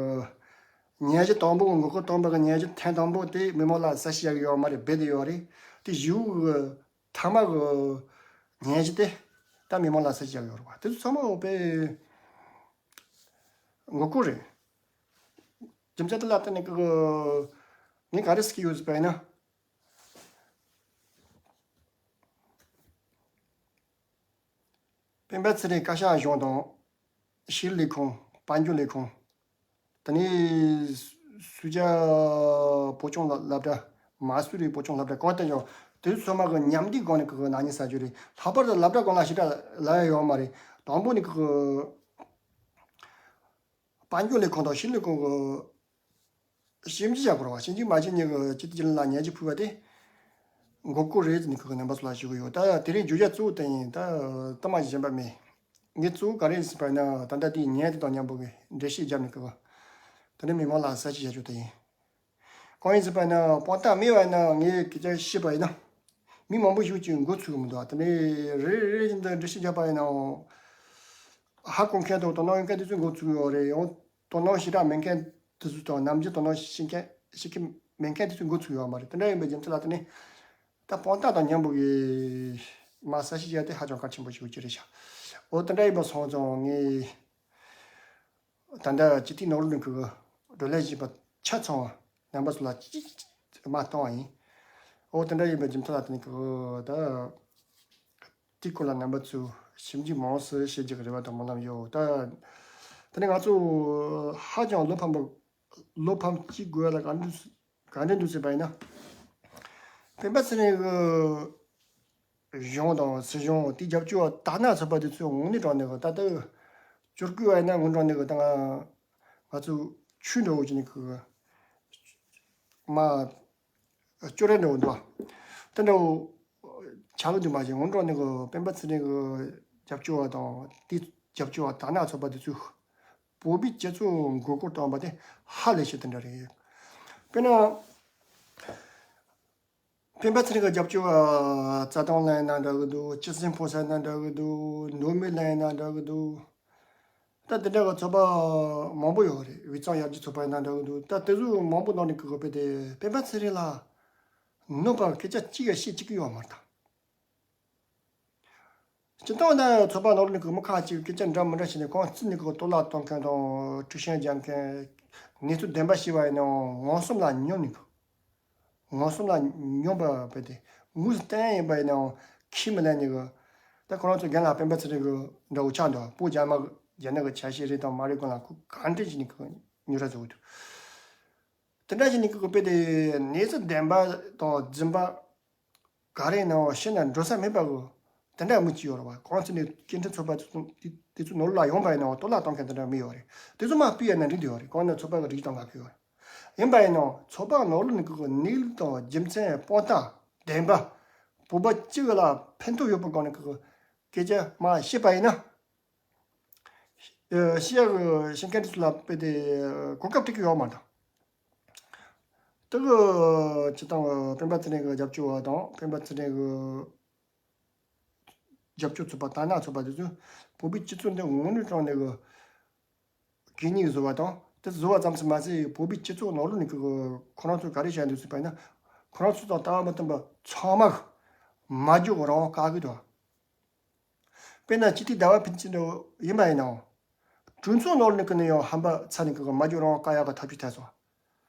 ཉན་གཞི་དང་པོ་གི་མགོ་སྐོར་གཏོང་པ་གི་ཉན་གཞི་ཐེངས་དང་པོ་དེ་མི་མང་ལ་གསལ་བཤད་ཡག་ཡོད་མ་རེད། རྦད་དེ་ཡོད་རེད། དེ་བཞི་བོ་གི་ཐ་མ་གི་ཉན་གཞི་དེ་ད་མི་མང་ལ་གསལ་བཤད་ཡག་ཡོད་རེད་བ། དེ་ཚོ་ཚང་མ་འོ་པའི་མགོ་སྐོར་རེད། རྒྱུ་མཚན་དེ་ལ་བརྟེན་ནས་གི་ངས་ག་རེ་ཟེར་གྱི་ཡོད་ཟེར་བ་ཡིན་ན། སྤེན་པ་ཚེ་རིང་བཀའ་ཤག་གཞུང་དང་། ཤེས་རིག་ལས་ཁུངས། དཔལ་འབྱོར་ལས་ཁུངས། དེ་ནས་སུ་ཇཱ་བོད་སྐྱོང་སློབ་གྲྭ། མ་སུ་རི་བོད་སྐྱོང་སློབ་གྲྭ་གང་ལྟར་ཡང་དེ་ཚོ་ཚང་མ་གི་མཉམ་འདུས་སྒང་ནས་གི་ནག་ཉེས་བསགས་རྒྱུ་རེད། ལྷག་པར་དུ་སློབ་གྲྭ་སྒང་ལ་ཞེ་དྲག་ལབ་ཡ་ཡོད་མ་རེད། དང་པོ་ནས་གི་དཔལ་འབྱོར་ལས་ཁུངས་དང་ཤེས་རིག་ལས་ཁུངས་གི་ཞིབ་འཇུག་བྱ་དགོས་རེད་བ། ཞིབ་འཇུག་མ་བྱས་ནས་གི་སྤྱི་འཐུས་རྒྱུན་ལས་ལ་ཉན་གྱི་ཕུལ་བ་དེ་མགོ་སྐོར་རེད་ཟེར་ནས་གི་རྣམ་པ་ཚོ་ལ་ཞུ་གི་ཡོད། ད་དེ་རིང་བརྗོད་བྱ་གཙོ་བོ་དེ་ཡིན། ད་ད་མ་གཞན་པ་མེད། ངས་གཙོ་བོ་ག་རེ་ཟེར་བ་ཡིན་ན། ད་ལྟ་དེ་ཉན་དེ་དང་མཉམ་པོ་གི་འགྲེལ་བཤད་བརྒྱབ་ནས་གི་ད་ནི་མི་མང་ལ་གསལ་བཤད་བྱ་རྒྱུ་དེ་ཡིན། གང་ཡིན་ཟེར་བ་ཡིན་ན་དཔང་རྟགས་མེད་པ་ཡིན་ན་ངས་སྐད་ཆ་བཤད་པ་ཡིན་ན། མི་མང་པོ་ཞིག་ཅིག་མགོ་ཚོས་གི་མི་འདུག་དེ་ནས་རེ་རེ་བཞིན་དུ་འགྲེལ་བཤད་བརྒྱབ་པ་ཡིན་ནའང་། ཧ་གོ་མཁན་དང་དོ་སྣང་ཡོད་མཁན་དེ་ཚོས་མགོ་ཚོས་ཡོད་རེད། ཡང་དོ་སྣང་ཞེ་དྲག་མེད་མཁན་དེ་ཚོ་དང་ནམ་རྒྱུན་དོ་སྣང་བྱེད་མཁན་བྱེད་མཁན་མེད་མཁན་དེ་ཚོས་མགོ་ཚོས་ཡོད་མ་རེད། དེ་འདྲ་ཡིན་པའི་རྒྱུ་མཚན་ལ་བརྟེན་ནས་ད་དཔང་རྟགས་དང་མཉམ་པོ་གི་མ་གསལ་བཤད་བྱས་ཏེ་ཧ་ཅང་གལ་ཆེན་པོ་ཞིག་ཅིག་རེད་ཤག་འོ་དེ་འདྲ་ཡིན་པ་སོང་ཙང་ངས། ད་ལྟ་སྤྱི་འཐུས་ནོར་ལུག་གི་བགྲོ་གླེང་བྱས་པ་ཆ་ཚང་བ་རྣམ་པ་ཚོ་ལ་ཅིག་མ་བཏང་བ་ཡིན། འོ་དེ་འདྲ་ཡིན་པའི་རྒྱུ་མཚན་ལ་བརྟེན་གི་ད་དེའི་སྐོར་ལ་རྣམ་པ་ཚོས་ཞིབ་འཇུག་མང་སུ་བྱེད་རྒྱུ་གི་རེ་བ་དང་སྨོན་ལམ་ཡོད། ད་དེ་ནས་ང་ཚོ་ཧ་ཅང་བློ་ཕམ་པ་བློ་ཕམ་སྐྱེ་དགོས་ལ་ག་འདྲ་ག་འདྲ་འདུག་ཟེར་བ་ཡིན་ན། སྤེན་པ་ཚེ་རིང་གི་གཞུང་དང་སྲིད་གཞུང་དེ་རྒྱབ་སྐྱོར་བ་དག་སྣ་ཚོགས་པ་དེ་ཚོས་དངོས་གནས་དྲང་གནས་གི་ད་ལྟ་བཅུ་དགུ་བ་ཡིན་ན་དངོས་དྲང་གནས་གི་ད་ང་ང་ཚོ་ཆོས་འདྲ་བོ་བྱས་ནས་གི་མ་སྐྱོ་རེ་འདྲ་བོ་འདུག་བ། དེ་འདྲ་བོ་ཆགས་ཀྱི་འདུག་མ་གཞི་དངོས་དྲང་གནས་གི་སྤེན་པ་ཚེ་རིང་གི་རྒྱབ་སྐྱོར་བ་དང་དེ་རྒྱབ་སྐྱོར་བ་དག་སྣ་ཚོགས་པ་དེ་ཚོས་བོད་པའི་སྤྱི་ཚོགས་མགོ་སྐོར་བཏང་བ་དེ་ཧ་ལས་ཤིག་དེ་འདྲ་རེད། དཔེར་ན། སྤེན་པ་ཚེ་རིང་གི་རྒྱབ་སྐྱོར་བ་རྩ་དོན་ལ་ཡིན་ན་འདྲ་གི་འདུག་སྤྱི་སེམས་ཕོ་ས་ན་འདྲ་གི་འདུག་མདོ་སྨད་ལ་ཡིན་ན་འདྲ་གི་འདུག་ད་དེ་འདྲ་གི་ཚོགས་པ་མང་པོ་ཡོད་རེད། དབུས་གཙང་ཡར་རྒྱས་ཚོགས་པ་ཡིན་ན་འདྲ་གི་འདུག་ད་དེ་ཚོ་མང་པོ་ནང་ནས་གི་དགོས་པའི་དེ་སྤེན་པ་ཚེ་རིང་ལ་ ནོར་བ་སྐད་ཆ་གཅིག་ཡང་བཤད་བཅུག་གི་ཡོད་མ་རེད་ད། སྤྱིར་བཏང་ད་ཚོགས་པ་ནང་ལོགས་ནས་ཀྱི་མི་ཁག་ཅིག་སྐད་ཆ་འདྲ་མི་འདྲ་བྱས་ནས་གང་བརྩིས་ནས་ཀྱི་གཏོར་བརླག་གཏོང་མཁན་དང་། འཁྲུག་ཤིང་རྒྱག་མཁན། གནས་ཚུལ་བདེན་པ་ཞིག་པ་ཡིན་ནའང་ངོ་སོམ་ལ་ཉོན་ནས་ཀྱི། ངོ་སོམ་ལ་ཉོན་པ་བས་ཏེ། དངོས་སུ་བསྟན་ཡིན་པ་ཡིན་ནའང་ཁས་མི་ལེན་ནས་ཀྱི། ད་ཁོ་རང་ཚོ་རྒན་ལགས་སྤེན་པ་ཚེ་རིང་གི་འདྲ་བོ་ཆགས་འདུག་བོད་རྒྱ་དམར་རྒྱ་ནག་གི་ཆ་ཤས་རེད་དང་མ་རེད་ཀྱི་ལ་ཁོ་ག་འདྲ་བྱས་ནས་ཀྱི་ཉོ་ར་བཟོ་གི་འདུག་དེ་འདྲ་བྱས་ནས་ཀྱི་དཔེ་དེ་གནས་ཚུལ་བདེན་པ་དང་རྫུན་པ་ག་རེ་ཡིན་ནའང་ཤེས་ན་འགྲོ་ས་མེད་པ་གི། དེ་འདྲ་མི་གཅིག་ཡོད་རེད་བ། གང་ཚེ་ནས་སྐྱེ་ཕྲེང་ཚོགས་པ་དེ་ཚོ་དེ་དེ་ཚོ་ནོར་ལ་ཡོང་པ་ཡིན་ནའང་གཏོར་བརླག་གཏོང་མཁན་དེ་འདྲ་མི་ཡོད་རེད། དེ་ཚོ་མ་སྤུས་ཡ་ན་འགྲིག་དེ་ཡོད་རེད། གང་ན་ཚོགས་པ་གི་སྒྲིག་སྟངས་ག་གི་ཡོད་རེད། ཡིན་པ་ཡིན་ནའང་ཚོགས་པ་ནོར་ལུགས་ནི་ཀི་གི་གནས་ལུགས་དང་རྒྱུ་མཚན་དཔང་རྟགས་བདེན་པ། བོད་པ་སྤྱི་གི་ལ་ཕན་ཐོགས་ཡོད་པའི་སྒང་ནས་ཀི་གི་སྐད་ཆ་མ་བཤད་པ་ཡིན་ན། ཨ་ཤི་ཡ་གི་ཤི་མཁན་དེ་ཚོ་ལ་དཔེ་དེ་གོ་སྐབས་སྤྲད་ཀྱི་ཡོད་མ་རེད། དེ་གི་སྤྱིར་བཏང་སྤེན་པ་ཚེ་རིང་གི་རྒྱབ་སྐྱོར་བ་དང་སྤེན་པ་ཚེ་རིང་གི་རྒྱབ་སྐྱོར་ཚོགས་པ་དང་ན་ཚོགས་པ་དེ་ཚོས་བོད་པའི་སྤྱི་ཚོགས་འདི་ངོ་ནས་དྲངས་ནས་གི་གད་སྙིགས་བཟོ་བ་དང་། དེ་བཟོ་བ་ཙམ་ཞིག་མ་ཟད་བོད་པའི་སྤྱི་ཚོགས་ནང་ལོགས་ནས་ཀྱི་ཁོ་རང་ཚོས་ག་རེ་བྱས་འདུག་ཟེར་བ་ཡིན་ན། ཁོ་རང་ཚོ་དང་ལྟ་བ་མི་མཐུན་པ་ཚང་མ་མ་འཇོག་རང་དབང་བཀག་གི་འདུག་དཔེར་ན་སྤྱི་འཐུས་ཟླ་བ་ཕུན་ཚོགས་འདྲ་བོ་ཡིན་པ་ཡིན་ནའང་། གྲོས་ཚོགས་ནང་ལོགས་ནས་ཀྱི་ནས་ཡང་ཧམ་པ་ཚ་ནས་ཀྱི་མ་འཇོག་རང་དབང་བཀག་ཡག་གི་ཐབས་ཤེས་ཐད་སོང་།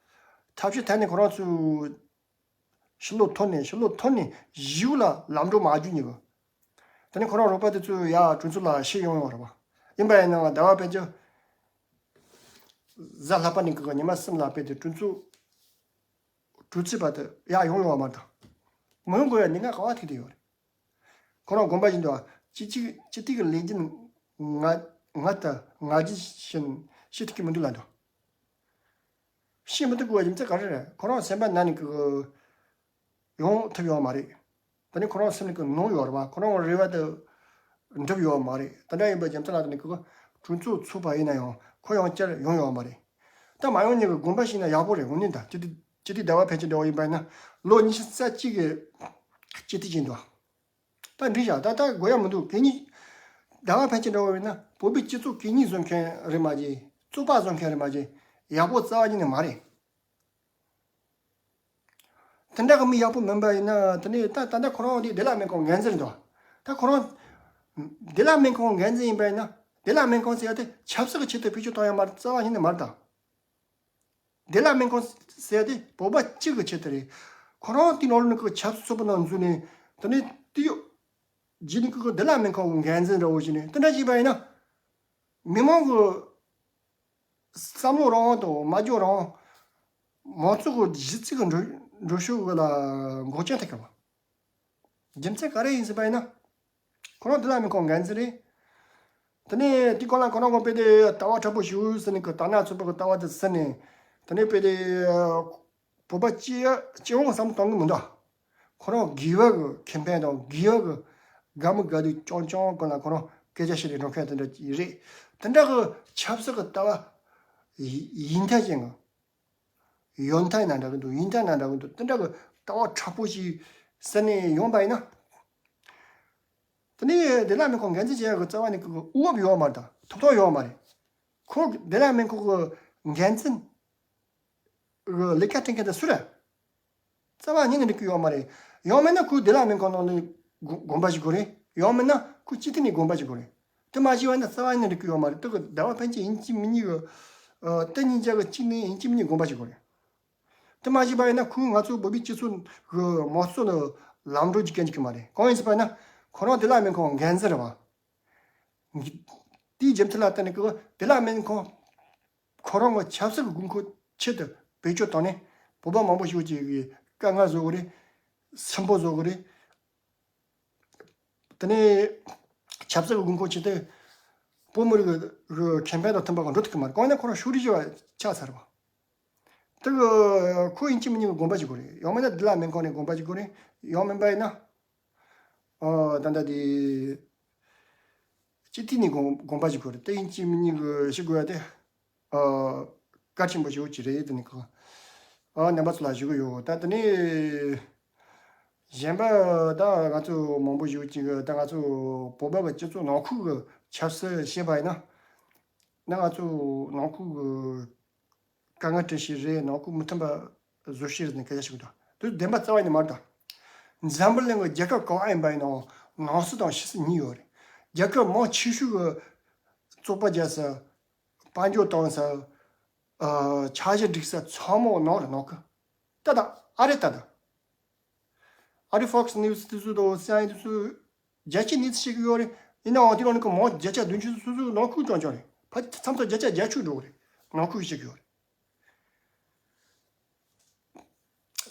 ཐབས་ཤེས་ཐད་ནས་ཁོ་རང་ཚོས། ཕྱི་ལོགས་ཐོན་ནས་ཕྱི་ལོགས་ཐོན་ནས་གཞིས་ལ་ལམ་འགྲོ་མ་བརྒྱུད་ཉེ་གི། དེ་ནས་ཁོ་རང་རོགས་པ་དེ་ཚོས་ཡ་གྲོས་ཚོགས་ལ་ཤེས་ཡོང་ཡོང་རེད་བ། ཡིན་པ་ཡིན་ནའང་ཟླ་བ་ཕན་ཚོགས་གཟའ་ལྷག་པ་ནས་ཀྱི་ཉི་མ་གསུམ་ལ་དཔེ་དེ་གྲོས་ཚོགས་གྲོས་ཚོགས་པ་དེ་ཡ་ཡོང་ཡོང་བ་མ་དང་། མི་ཡོང་དགོས་ཡ་ཉེན་ཁ་ག་བ་ཐུག་དེ་ཡོད་རེད། ཁོ་རང་དགོངས་པ་བཞིན་དུ་སྤྱི་གཅིག་སྤྱི་འཐུས་ཀྱི་ལས་འགན་ང་ང་ལྟ་ང་རྒྱུ་བཞིན་ཤེས་ཐུབ་ཀྱི་མི་འདུག་ལབ་འདུག་ཤེས་མི་ཐུབ་དགོས་པའི་རྒྱུ་མཚན་ག་རེ་རེད། ཁོ་རང་སེམས་པ་ནང་ནས་ཀྱི་ཡོང་ཐུབ་ཡོད་མ་རེད། ད་ནི་ཁོ་རང་སེམས་ནས་ཀྱི་ནོར་ཡོད་རེད་བ། ཁོ་རང་རེ་བ་དེ་འགྲུབ་ཡོད་མ་རེད། དེ་འདྲ་ཡིན་པའི་རྒྱུ་མཚན་ལ་ད་ནི་ཀྱི་གྲོས་ཚོགས་ཚུགས་པ་ཡིན་ན་ཡང་ཁོ་ཡང་བསྐྱར་ཡོང་ཡོད་མ་རེད། ད་མ་ཡོང་ཉེ་གི་དགོངས་པ་བཞེས་ན་ཡག་པོ་རེད། དངོས་གནས་ད་སྤྱི་འཐུས་སྤྱི་འཐུས་ཟླ་བ་ཕན་ཚོགས་འདྲ་བོ་ཡིན་པ་ཡིན་ན་ལོ་ཉི་ཤུ་རྩ་གཅིག་གི་སྤྱི་འཐུས་ཡིན་འདུག་ད་འགྲིག་བཞག་ད་ལྟ་དགོས་ཡ་མི་འདུག་གད་སྙིགས། ཟླ་བ་ཕན་ཚོགས་འདྲ་བོ་ཡིན་ན་བོད་པའི་སྤྱི་ཚོགས་གད་སྙིགས་བཟོ་མཁན་རེད་མ་གྱི། བཙོག་པ་བཟོ་མཁན་རེད་མ་གྱི། ཡག་པོ་རྩ་བ་ཉིད་ནས་མ་རེད། དེ་འདྲ་གི་མི་ཡག་པོ་མིན་པ་ཡིན་ན་དེ་ནས་ད་ད་ལྟ་ཁོ་རང་དེ་བདེ་བླག་སྨན་ཁང་འགན་འཛིན་རེད་འདུག་ད་ཁོ་རང་བདེ་བླག་སྨན་ཁང་འགན་འཛིན་ཡིན་པ་ཡིན་ན་བདེ་བླག་སྨན་ཁང་ཟེར་ཡ་དེ་ཆབ་སྲིད་ཀྱི་ཆེད་དུ་བེད་སྤྱོད་གཏོང་ཡ་མ་རེད། རྩ་བ་ཉིད་ནས་མ་རེད་ད། བདེ་བླག་སྨན་ཁང་ཟེར་ཡ་དེ་བོད་པ་གཅིག་གི་ཆེད་དུ་རེད། ཁོ་རང་དེ་ནང་ལོགས་ནས་ཀྱི་ཆབ་སྲིད་ཚོགས་པ་ནང་འཛུལ་ནས་དེ་ནས་དེ་ཡོད། རྗེས་ནས་ཀྱི་བདེ་བླག་སྨན་ཁང་གི་འགན་འཛིན་འདྲ་བོ་ཞིག་ནས་དེ་འདྲ་བྱས་པ་ཡིན་ན། མི་མང་གི་བསམ་བློ་རང་དབང་དང་མ་འཇོག་རང་དབང་། མང་ཚོགས་ཀྱི་གཞི་རྩའི་གི་འགྲོ་འགྲོ་ཕྱོགས་ཀྱི་ལ་འགོག་རྐྱེན་ཐེབས་ཀྱི་བ། རྒྱུ་མཚན་ག་རེ་ཡིན་ཟེར་བ་ཡིན་ན། ཁོ་རང་བདེ་བླག་སྨན་ཁང་འགན་འཛིན་རེད། དེ་ནས་དེ་གོང་ལ་ཁོ་རང་གི་དཔེ་དེ་ལྟ་བ་དྲག་པོ་ཞིག་ཟེར་ནས་ཀྱི་ད་ན་ཚོད་པ་གི་ལྟ་བ་དེ་ཟེར་ནས། དེ་ནས་དཔེ་དེ་བོད་པ་སྤྱི་སྤྱི་ཡོངས་བསམ་བློ་གཏོང་གི་མི་འདུག་ཁོ་རང་དགེ་བ་གི་ཁེ་ཕན་དང་དགེ་བ་གི་དགའ་མོས་དགའ་སྡུག་རྐྱང་རྐྱང་ཀུན་ལ་ཁོ་རང་སྐད་ཆ་བཤད་ནས་འགྲོ་མཁན་དེ་འདྲ་ཅིག་རེད། དེ་འདྲ་གི་ཆབ་སྲིད་གི་ལྟ་བ་ཡི་ཡིན་ཐལ་ཅན་གི་ཡོན་ཐལ་ན་འདྲ་གི་འདུག་ཡིན་ཐལ་ན་འདྲ་གི་འདུག་དེ་འདྲ་གི་ལྟ་བ་དྲག་པོ་ཞིག་ཟེར་ནས་ཡོང་པ་ཡིན་ན། དེ་ནས་བདེ་བླག་སྨན་ཁང་འགན་འཛིན་བྱེད་ཡག་གི་རྩ་བ་ནས་གི་དབང་པོ་ཡོད་མ་རེད་ད། ཐོབ་ཐང་ཡོད་མ་རེད། ཁོ་བདེ་བླག་སྨན་ཁང་གི་འགན་འཛིན་གི་ལས་ཀ་སྤྲད་མཁན་དེ་སུ་རེད། རྩ་བ་ཉིད་ནས་འགྲིག་གི་ཡོད་མ་རེད། ཡང་མིན་ན་ཁོས་བདེ་བླག་སྨན་ཁང་ནང་ནས་དགོ་དགོངས་པ་ཞིག་དགོས་རེད། ཡང་མིན་ན་ཁོས་སྤྱི་འཐུས་ནས་དགོངས་པ་ཞིག་དགོས་རེད། དེ་མ་ཞིག་བ་ན་རྩ་བ་ཉིད་ནས་འགྲིག་གི་ཡོད་མ་རེད། དེ་གི་ཟླ་བ་ཕན་ཚོགས་ཡིན་གཅིག་མིན་གཉིས་གི་ཨ་དེ་གཉིས་ཆ་གི་གཅིག་ནས་ཡིན་གཅིག་མིན་གཉིས་དགོངས་པ་ཞིག་དགོས་རེད། དེ་མ་ཞིག་བ་ཡིན་ན་ཁོས་ང་ཚོ་བོད་པའི་སྤྱི་ཚོགས་གི་མང་གཙོ་ལ་ལམ་འགྲོ་རྒྱུ་མཁན་ཅིག་གི་མ་རེད། གང་ཡིན་ཟེར་བ་ན་ཁོ་རང་བདེ་བླག་སྨན་ཁང་འགན་འཛིན་རེད་བ། དེའི་རྒྱུ་མཚན་ལ་བརྟེན་ནས་ཀྱི་བདེ་བླག་སྨན་ཁང་ཁོ་རང་གི་ཆབ་སྲིད་ཀྱི་དགོས་མཁོ་ཆེད་དུ་བེད་སྤྱོད་བཏང་ནས་བོད་པ་མང་པོ་ཞིག་ཅིག་གི་དཀའ་ངལ་བཟོ་གི་རེད། སུན་པོ་བཟོ་གི་རེད། དེ་ནས་ཆབ་སྲིད་ཀྱི་དགོས་མཁོ་ཆེད་དུ་བོད་མི་རིགས་ཀྱི་ཁེ་ཕན་དང་མཐུན་པ་གང་འགྲོ་ཐུབ་ཀྱི་མ་རེད། གང་ཡིན་ན་ཁོ་རང་ཕྱོགས་རིས་བཞི་བ་ཆགས་ཚར་བ། དེ་གི་ཁོ་ཡིན་གཅིག་མིན་གཉིས་ཀྱི་དགོངས་པ་ཞིག་དགོས་རེད། ཡང་མིན་ན་བདེ་བླག་སྨན་ཁང་ནས་དགོངས་པ་ཞིག་དགོས་རེད། ཡང་མིན་པ་ཡིན་ན། ཨ་ད་ལྟ་དེ་སྤྱི་འཐུས་ནས་དགོངས་དགོངས་པ་ཞིག་དགོས་རེད། དེ་ཡིན་གཅིག་མིན་གཉིས་ཀྱི་ཞིག་དགོས་ཡ་དེ་ཨ་གལ་ཆེན་པོ་ཞིག་ཅིག་རེད། དེ་ནི་གང་ཨ་རྣམ་པ་ཚོ་ལ་ཞུ་གི་ཡོད། ད་དེ་ནས་གཞན་པ་ད་ང་ཚོ་མང་པོ་ཞིག་ཅིག་ད་ང་ཚོ་བོད་པ་གི་སྤྱི་ཚོགས་ནང་ཁུལ་གྱི་ཆབ་སྲིད་བཤད་པ་ཡིན་ན། ན་ང་ཚོ་ནང་ཁུལ་གྱི་དཀའ་ངལ་འཕྲད་ཤེས་རེད། ནང་ཁུལ་མི་མཐུན་པ་བཟོ་ཤེས་རེད་ནས་སྐད་ཆ་ཞིག་འདུག་དེ་བདེན་པ་རྩ་བ་ནས་མ་རེད་ད། འཛམ་བུ་གླིང་གི་རྒྱལ་ཁབ་གང་ཡིན་པ་ཡིན་ནའང་ནང་སྲིད་དང་ཕྱི་སྲིད་གཉིས་ཡོད་རེད། རྒྱལ་ཁབ་མང་ཆེ་ཤོས་ཀྱི་བཙོག་པ་རྒྱག་ས། དཔལ་འབྱོར་གཏོང་ས། ཨ། འཆར་གཞི་སྒྲིག་ས་ཚང་མ་ནང་རེད། ནང་ཁུལ། ད་ད་ཨ་རི་ད་ད། ཨ་རི་Fox News དེ་ཚོ་དང་སི་ཨའི་ཨེ་དེ་ཚོ་བརྒྱ་ཆ་གཉིས་ཚོད་བཤད་གི་ཡོད་རེད། ཡིན་ནའང་དེ་རང་ནི་གི་མང་བརྒྱ་ཆ་བདུན་ཅུ་སོ་སོའི་ནང་ཁུལ་རྐྱང་རྐྱང་རེད། ཕལ་ཆེར་མཚམས་མཚམས་བརྒྱ་ཆ་བརྒྱད་ཅུ་འགྲོ་གི་རེད། ནང་ཁུལ་བཤད་གི་ཡོད་རེད།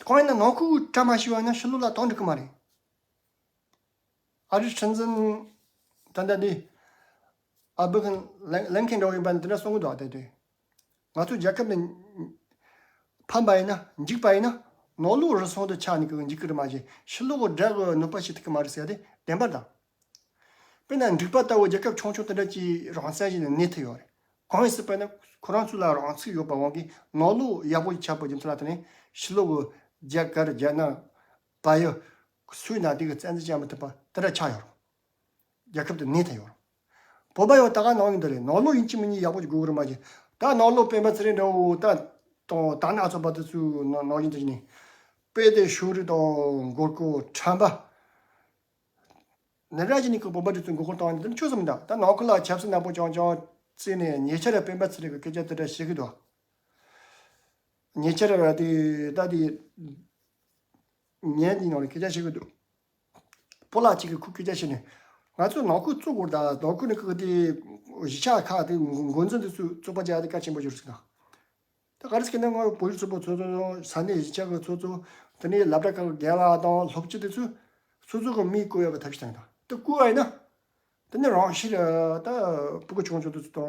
གང་ཡིན་ན་ནང་ཁུལ་བཀྲ་མ་ཤིས་པ་ཡིན་ན་ཕྱི་ལོགས་ལ་གཏོང་འགྲིག་གི་མ་རེད། ཨ་རིའི་སྲིད་འཛིན་ད་ལྟ་དེ་ཨ་བྷི་ཁན་ལན་ལན་ཁན་འདྲ་བོ་ཡིན་པ་ནི་དེ་འདྲ་གསུང་གི་འདུག་ཨ་དེ་དེ། ང་ཚོ་རྒྱལ་ཁབ་ནས་ཕམ་པ་ཡིན་ན། འཇིག་པ་ཡིན་ན་ནང་ལོགས་རུལ་སུངས་དུ་ཆགས་ནས་ཀྱི་འཇིག་གི་རེད་མ་གཞི་ཕྱི་ལོགས་དགྲ་གི་གནོད་པ་བྱེད་ཐུབ་ཀྱི་མ་རེད་ཟེར་ཏེ་བདེན་པ་དང་། དཔེར་ན་འགྲིག་པ་ལྟ་བུ་རྒྱལ་ཁབ་ཆུང་ཆུང་དེ་འདྲ་ཅིག་རང་བཙན་བྱས་ནས་གནས་ཐུབ་ཡོད་རེད། གང་ཡིན་ཟེར་བ་ན་ཁོ་རང་ཚོ་ལ་རང་ཚུགས་ཡོད་པ་དབང་གིས་ནང་ལོགས་ཡག་པོ་ཆགས་པའི་རྒྱུ་མཚན་ལ་བརྟེན་ནས་ཕྱི་ལོགས་ཀྱི་རྒྱ་གར་རྒྱ་ནག་བལ་ཡུལ་སུའི་ནང་དེ་གི་བཙན་འཛུལ་བྱ་མི་ཐུབ་པ་དེ་འདྲ་ཆགས་ཡོད་རེད། རྒྱལ་ཁབ་དེ་གནས་ཐུབ་ཡོད་རེད། བོད་པ་ཡང་ད་ག་ནང་བཞིན་དུ་རེད། ནང་ལོགས་ཡིན་གཅིག་མིན་གཉིས་ཡག་པོ་ཅིག་དགོས་ཀྱི་རེད་མ་གཞི། ད་ནང་ལོགས་སྤེན་པ་ཚེ་རིང་འདྲ་བོ་ད་དང་དར་ནག་ཚོགས་པ་དེ་ཚོའི་ནང་ནང་བཞིན་དུ་ནི་དཔེ་དེ་ཤུགས་རིག་དང་མགོ་སྐོར་ཁྲམ་པ། ནི་ར་ཅི་ནི་ཀི་བོད་པ་དེ་ཚོའི་མགོ་སྐོར་བཏང་ནི་དེ་ཆོས་སུ་མི་འདུག་ད་ནང་ཁུལ་ལ་ཆབ་སྲིད་ནག་པོ་རྐྱང་རྐྱང་བརྩིས་ནས་ཉེ་ཆར་སྤེན་པ་ཚེ་རིང་གི་སྐད་ཆ་དེ་འདྲ་བཤད་ཀྱི་འདུག་ཉེ་ཆར་ར་དེ་ད་དེ་ཉན་དེ་ནང་ལ་སྐད་ཆ་བཤད་ཀྱི་འདུག་སྤོ་ལགས་གཅིག་གིས་ཁོ་སྐད་ཆ་བཤད་ནས་ང་ཚོ་ནང་ཁུལ་བཙུགས་དགོས། ད་ནང་ཁུལ་ནི་ཁུ་དེ་གཞིས་ཆགས་ཁག་དེ་འགོ་འཛིན་དེ་ཚོས་བཙུགས་པ་བྱ་དེ་གལ་ཆེན་པོ་ཞིག་རེད་ཟེར་ན། ད་ག་རེ་ཟེར་ན་ང་བོད་རིགས་ཚོགས་པ་ཚོ་ཚོ་ས་གནས་གཞིས་ཆགས་ཀྱི་ཚོ་ཚོ་དེ་ནས་སློབ་གྲྭ་ཁག་གི་རྒན་ལགས་དང་སློབ་སྤྱི་དེ་ཚོས་སོ་སོ་གི་མིང་བཀོད་ཡག་གི་ཐབས་ཤེས་བཏང་ཡོད། ད་དེ་བཀོད་པ་ཡིན་ན། དེ་ནས་རང་ཤི་ར་ད་ཕྲུ་གུ་ཆུང་ཆུང་དེ་ཚོ་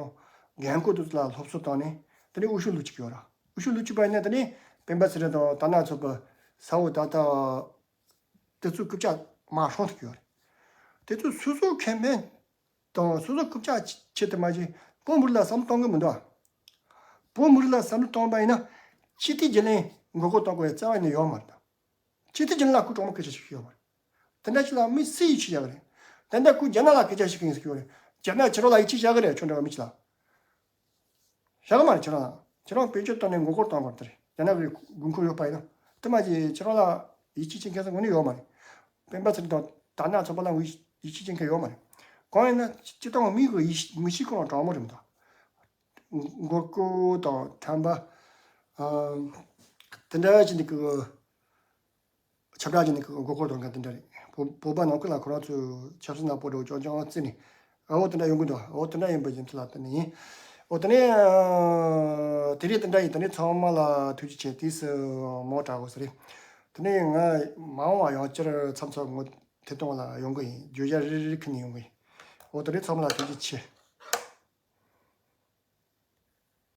དང་རྒན་རྒོན་དེ་ཚོ་ལ་སློབ་གསོ་བཏང་ནས་དེ་ནས་འོས་ཤོག་བླུགས་བཅུག་གི་ཡོད་ར། འོས་ཤོག་བླུགས་བཅུག་པ་ཡིན་ན་དེ་ནས་སྤེན་པ་ཚེ་རིང་དང་དར་ནག་ཚོགས་པ་ས་འོག་ད་ལྟ་དེ་ཚོ་རྐུབ་བཀྱག་མར་སྲོང་ཐུབ་ཀྱི་ཡོད་རེད། དེ་ཚོ་སོ་སོ་ཁེ་ཕན་དང་སོ་སོ་རྐུབ་བཀྱག་ཆེད་དུ་མ་བྱས་བོད་མི་རིགས་ལ་བསམ་བློ་གཏོང་གི་མི་འདུག་བོད་མི་རིགས་ལ་བསམ་བློ་གཏོང་བ་ཡིན་ན་སྤྱི་མཐུན་རྒྱུན་ལས་མགོ་སྐོར་གཏོང་དགོས་ཡ་རྩ་བ་ནས་ཡོད་མ་རེད། སྤྱི་མཐུན་རྒྱུན་ལས་ཁུ་གྲོགས་མོ་སྐད་ཆ་ཞིག་ཡོད་མ་རེད། དེ་འདྲ་ཞིག་ལ་མི་སུས་ཡིད་ཆེས་བྱ་གི་རེད། དེ་འདྲ་ཁུ་རྒྱ་ནག་ལ་སྐད་ཆ་ཞིག་ཡིན་ཟེར་གྱི་ཡོད་རེད། རྒྱ་ནག་ཁྱེད་རང་ལ་ཡིད་ཆེས་བྱ་གི་རེད། ཁྱོད་འདྲ་བ་མི་ཅིག་ལ། བྱ་གི་མ་རེད། ཁྱེད་རང་ཁྱེད་རང་བེད་སྤྱོད་བཏང་ནས་མགོ་སྐོར་གཏོང་དགོས་རེད། དེ་རེད། རྒྱ་ནག་གི་དགོས་མཁོ་ཡོད་པ་ཡིན་ན། དེ་མ་བྱས་ཁྱེད་རང་ལ་ཡིད་ཆེས་བྱེད་མཁན་ཟེར་དངོས་གནས་ཡོད་མ་རེད། སྤེན་པ་ཚེ་རིང་དང་དར་ནག་ཚོགས་པ་ལ་ཡིད་ཆེས་བྱེད་མཁན་ཡོད་མ་རེད། གང་ཡིན་ན་སྤྱིར་བཏང་མི་གི་ཡིད་མི་ཤེས་ཁོ་རང་དྲང་མོ་རེད་མི་འདུག་མགོ་སྐོར་དང་ཁྲམ་པ། ཨ། དེ་འདྲ་བྱས་ནས་ཀྱི་ཁྱབ་བསྒྲགས་བྱས་ནས་ཀྱི་མགོ་སྐོར་གཏོང་མཁན་དེ་འདྲ་རེད། བོད་བོད་པ་ནང་ཁུལ་ལ་ཁོ་རང་ཚོའི་ཆབ་སྲིད་ནག་པོ་འདྲ་བོ་རྐྱང་རྐྱང་བརྩིས་ནས། ཨ་འོ་དེ་འདྲ་ཡོང་གི་འདུག་འོ་དེ་འདྲ་ཡིན་པ་རྒྱུ་མཚན་ལ་བརྟེན་ནས་ཡིན། འོ་དེ་ནས་ཨ། དེ་རིང་དེ་འདྲ་ཡིན། དེ་ནས་ཚང་མ་ལ་ཐུགས་རྗེ་ཆེ། དུས་སུ་མོ་དྲག་གོ་ཟེར་རེད། དེ་ནས་ང་མ་འོངས་པ་ཡང་བསྐྱར་མཚམས་མཚམས་ངོ་དེ་གཏོང་ལ་ཡོང་གི་ཡིན། བརྗོད་བྱ་རེ་རེ་ཁུར་ནས་ཡོང་གི་ཡིན། འོ་དེ་རིང་ཚང་མ་ལ་ཐུགས་རྗེ་ཆེ།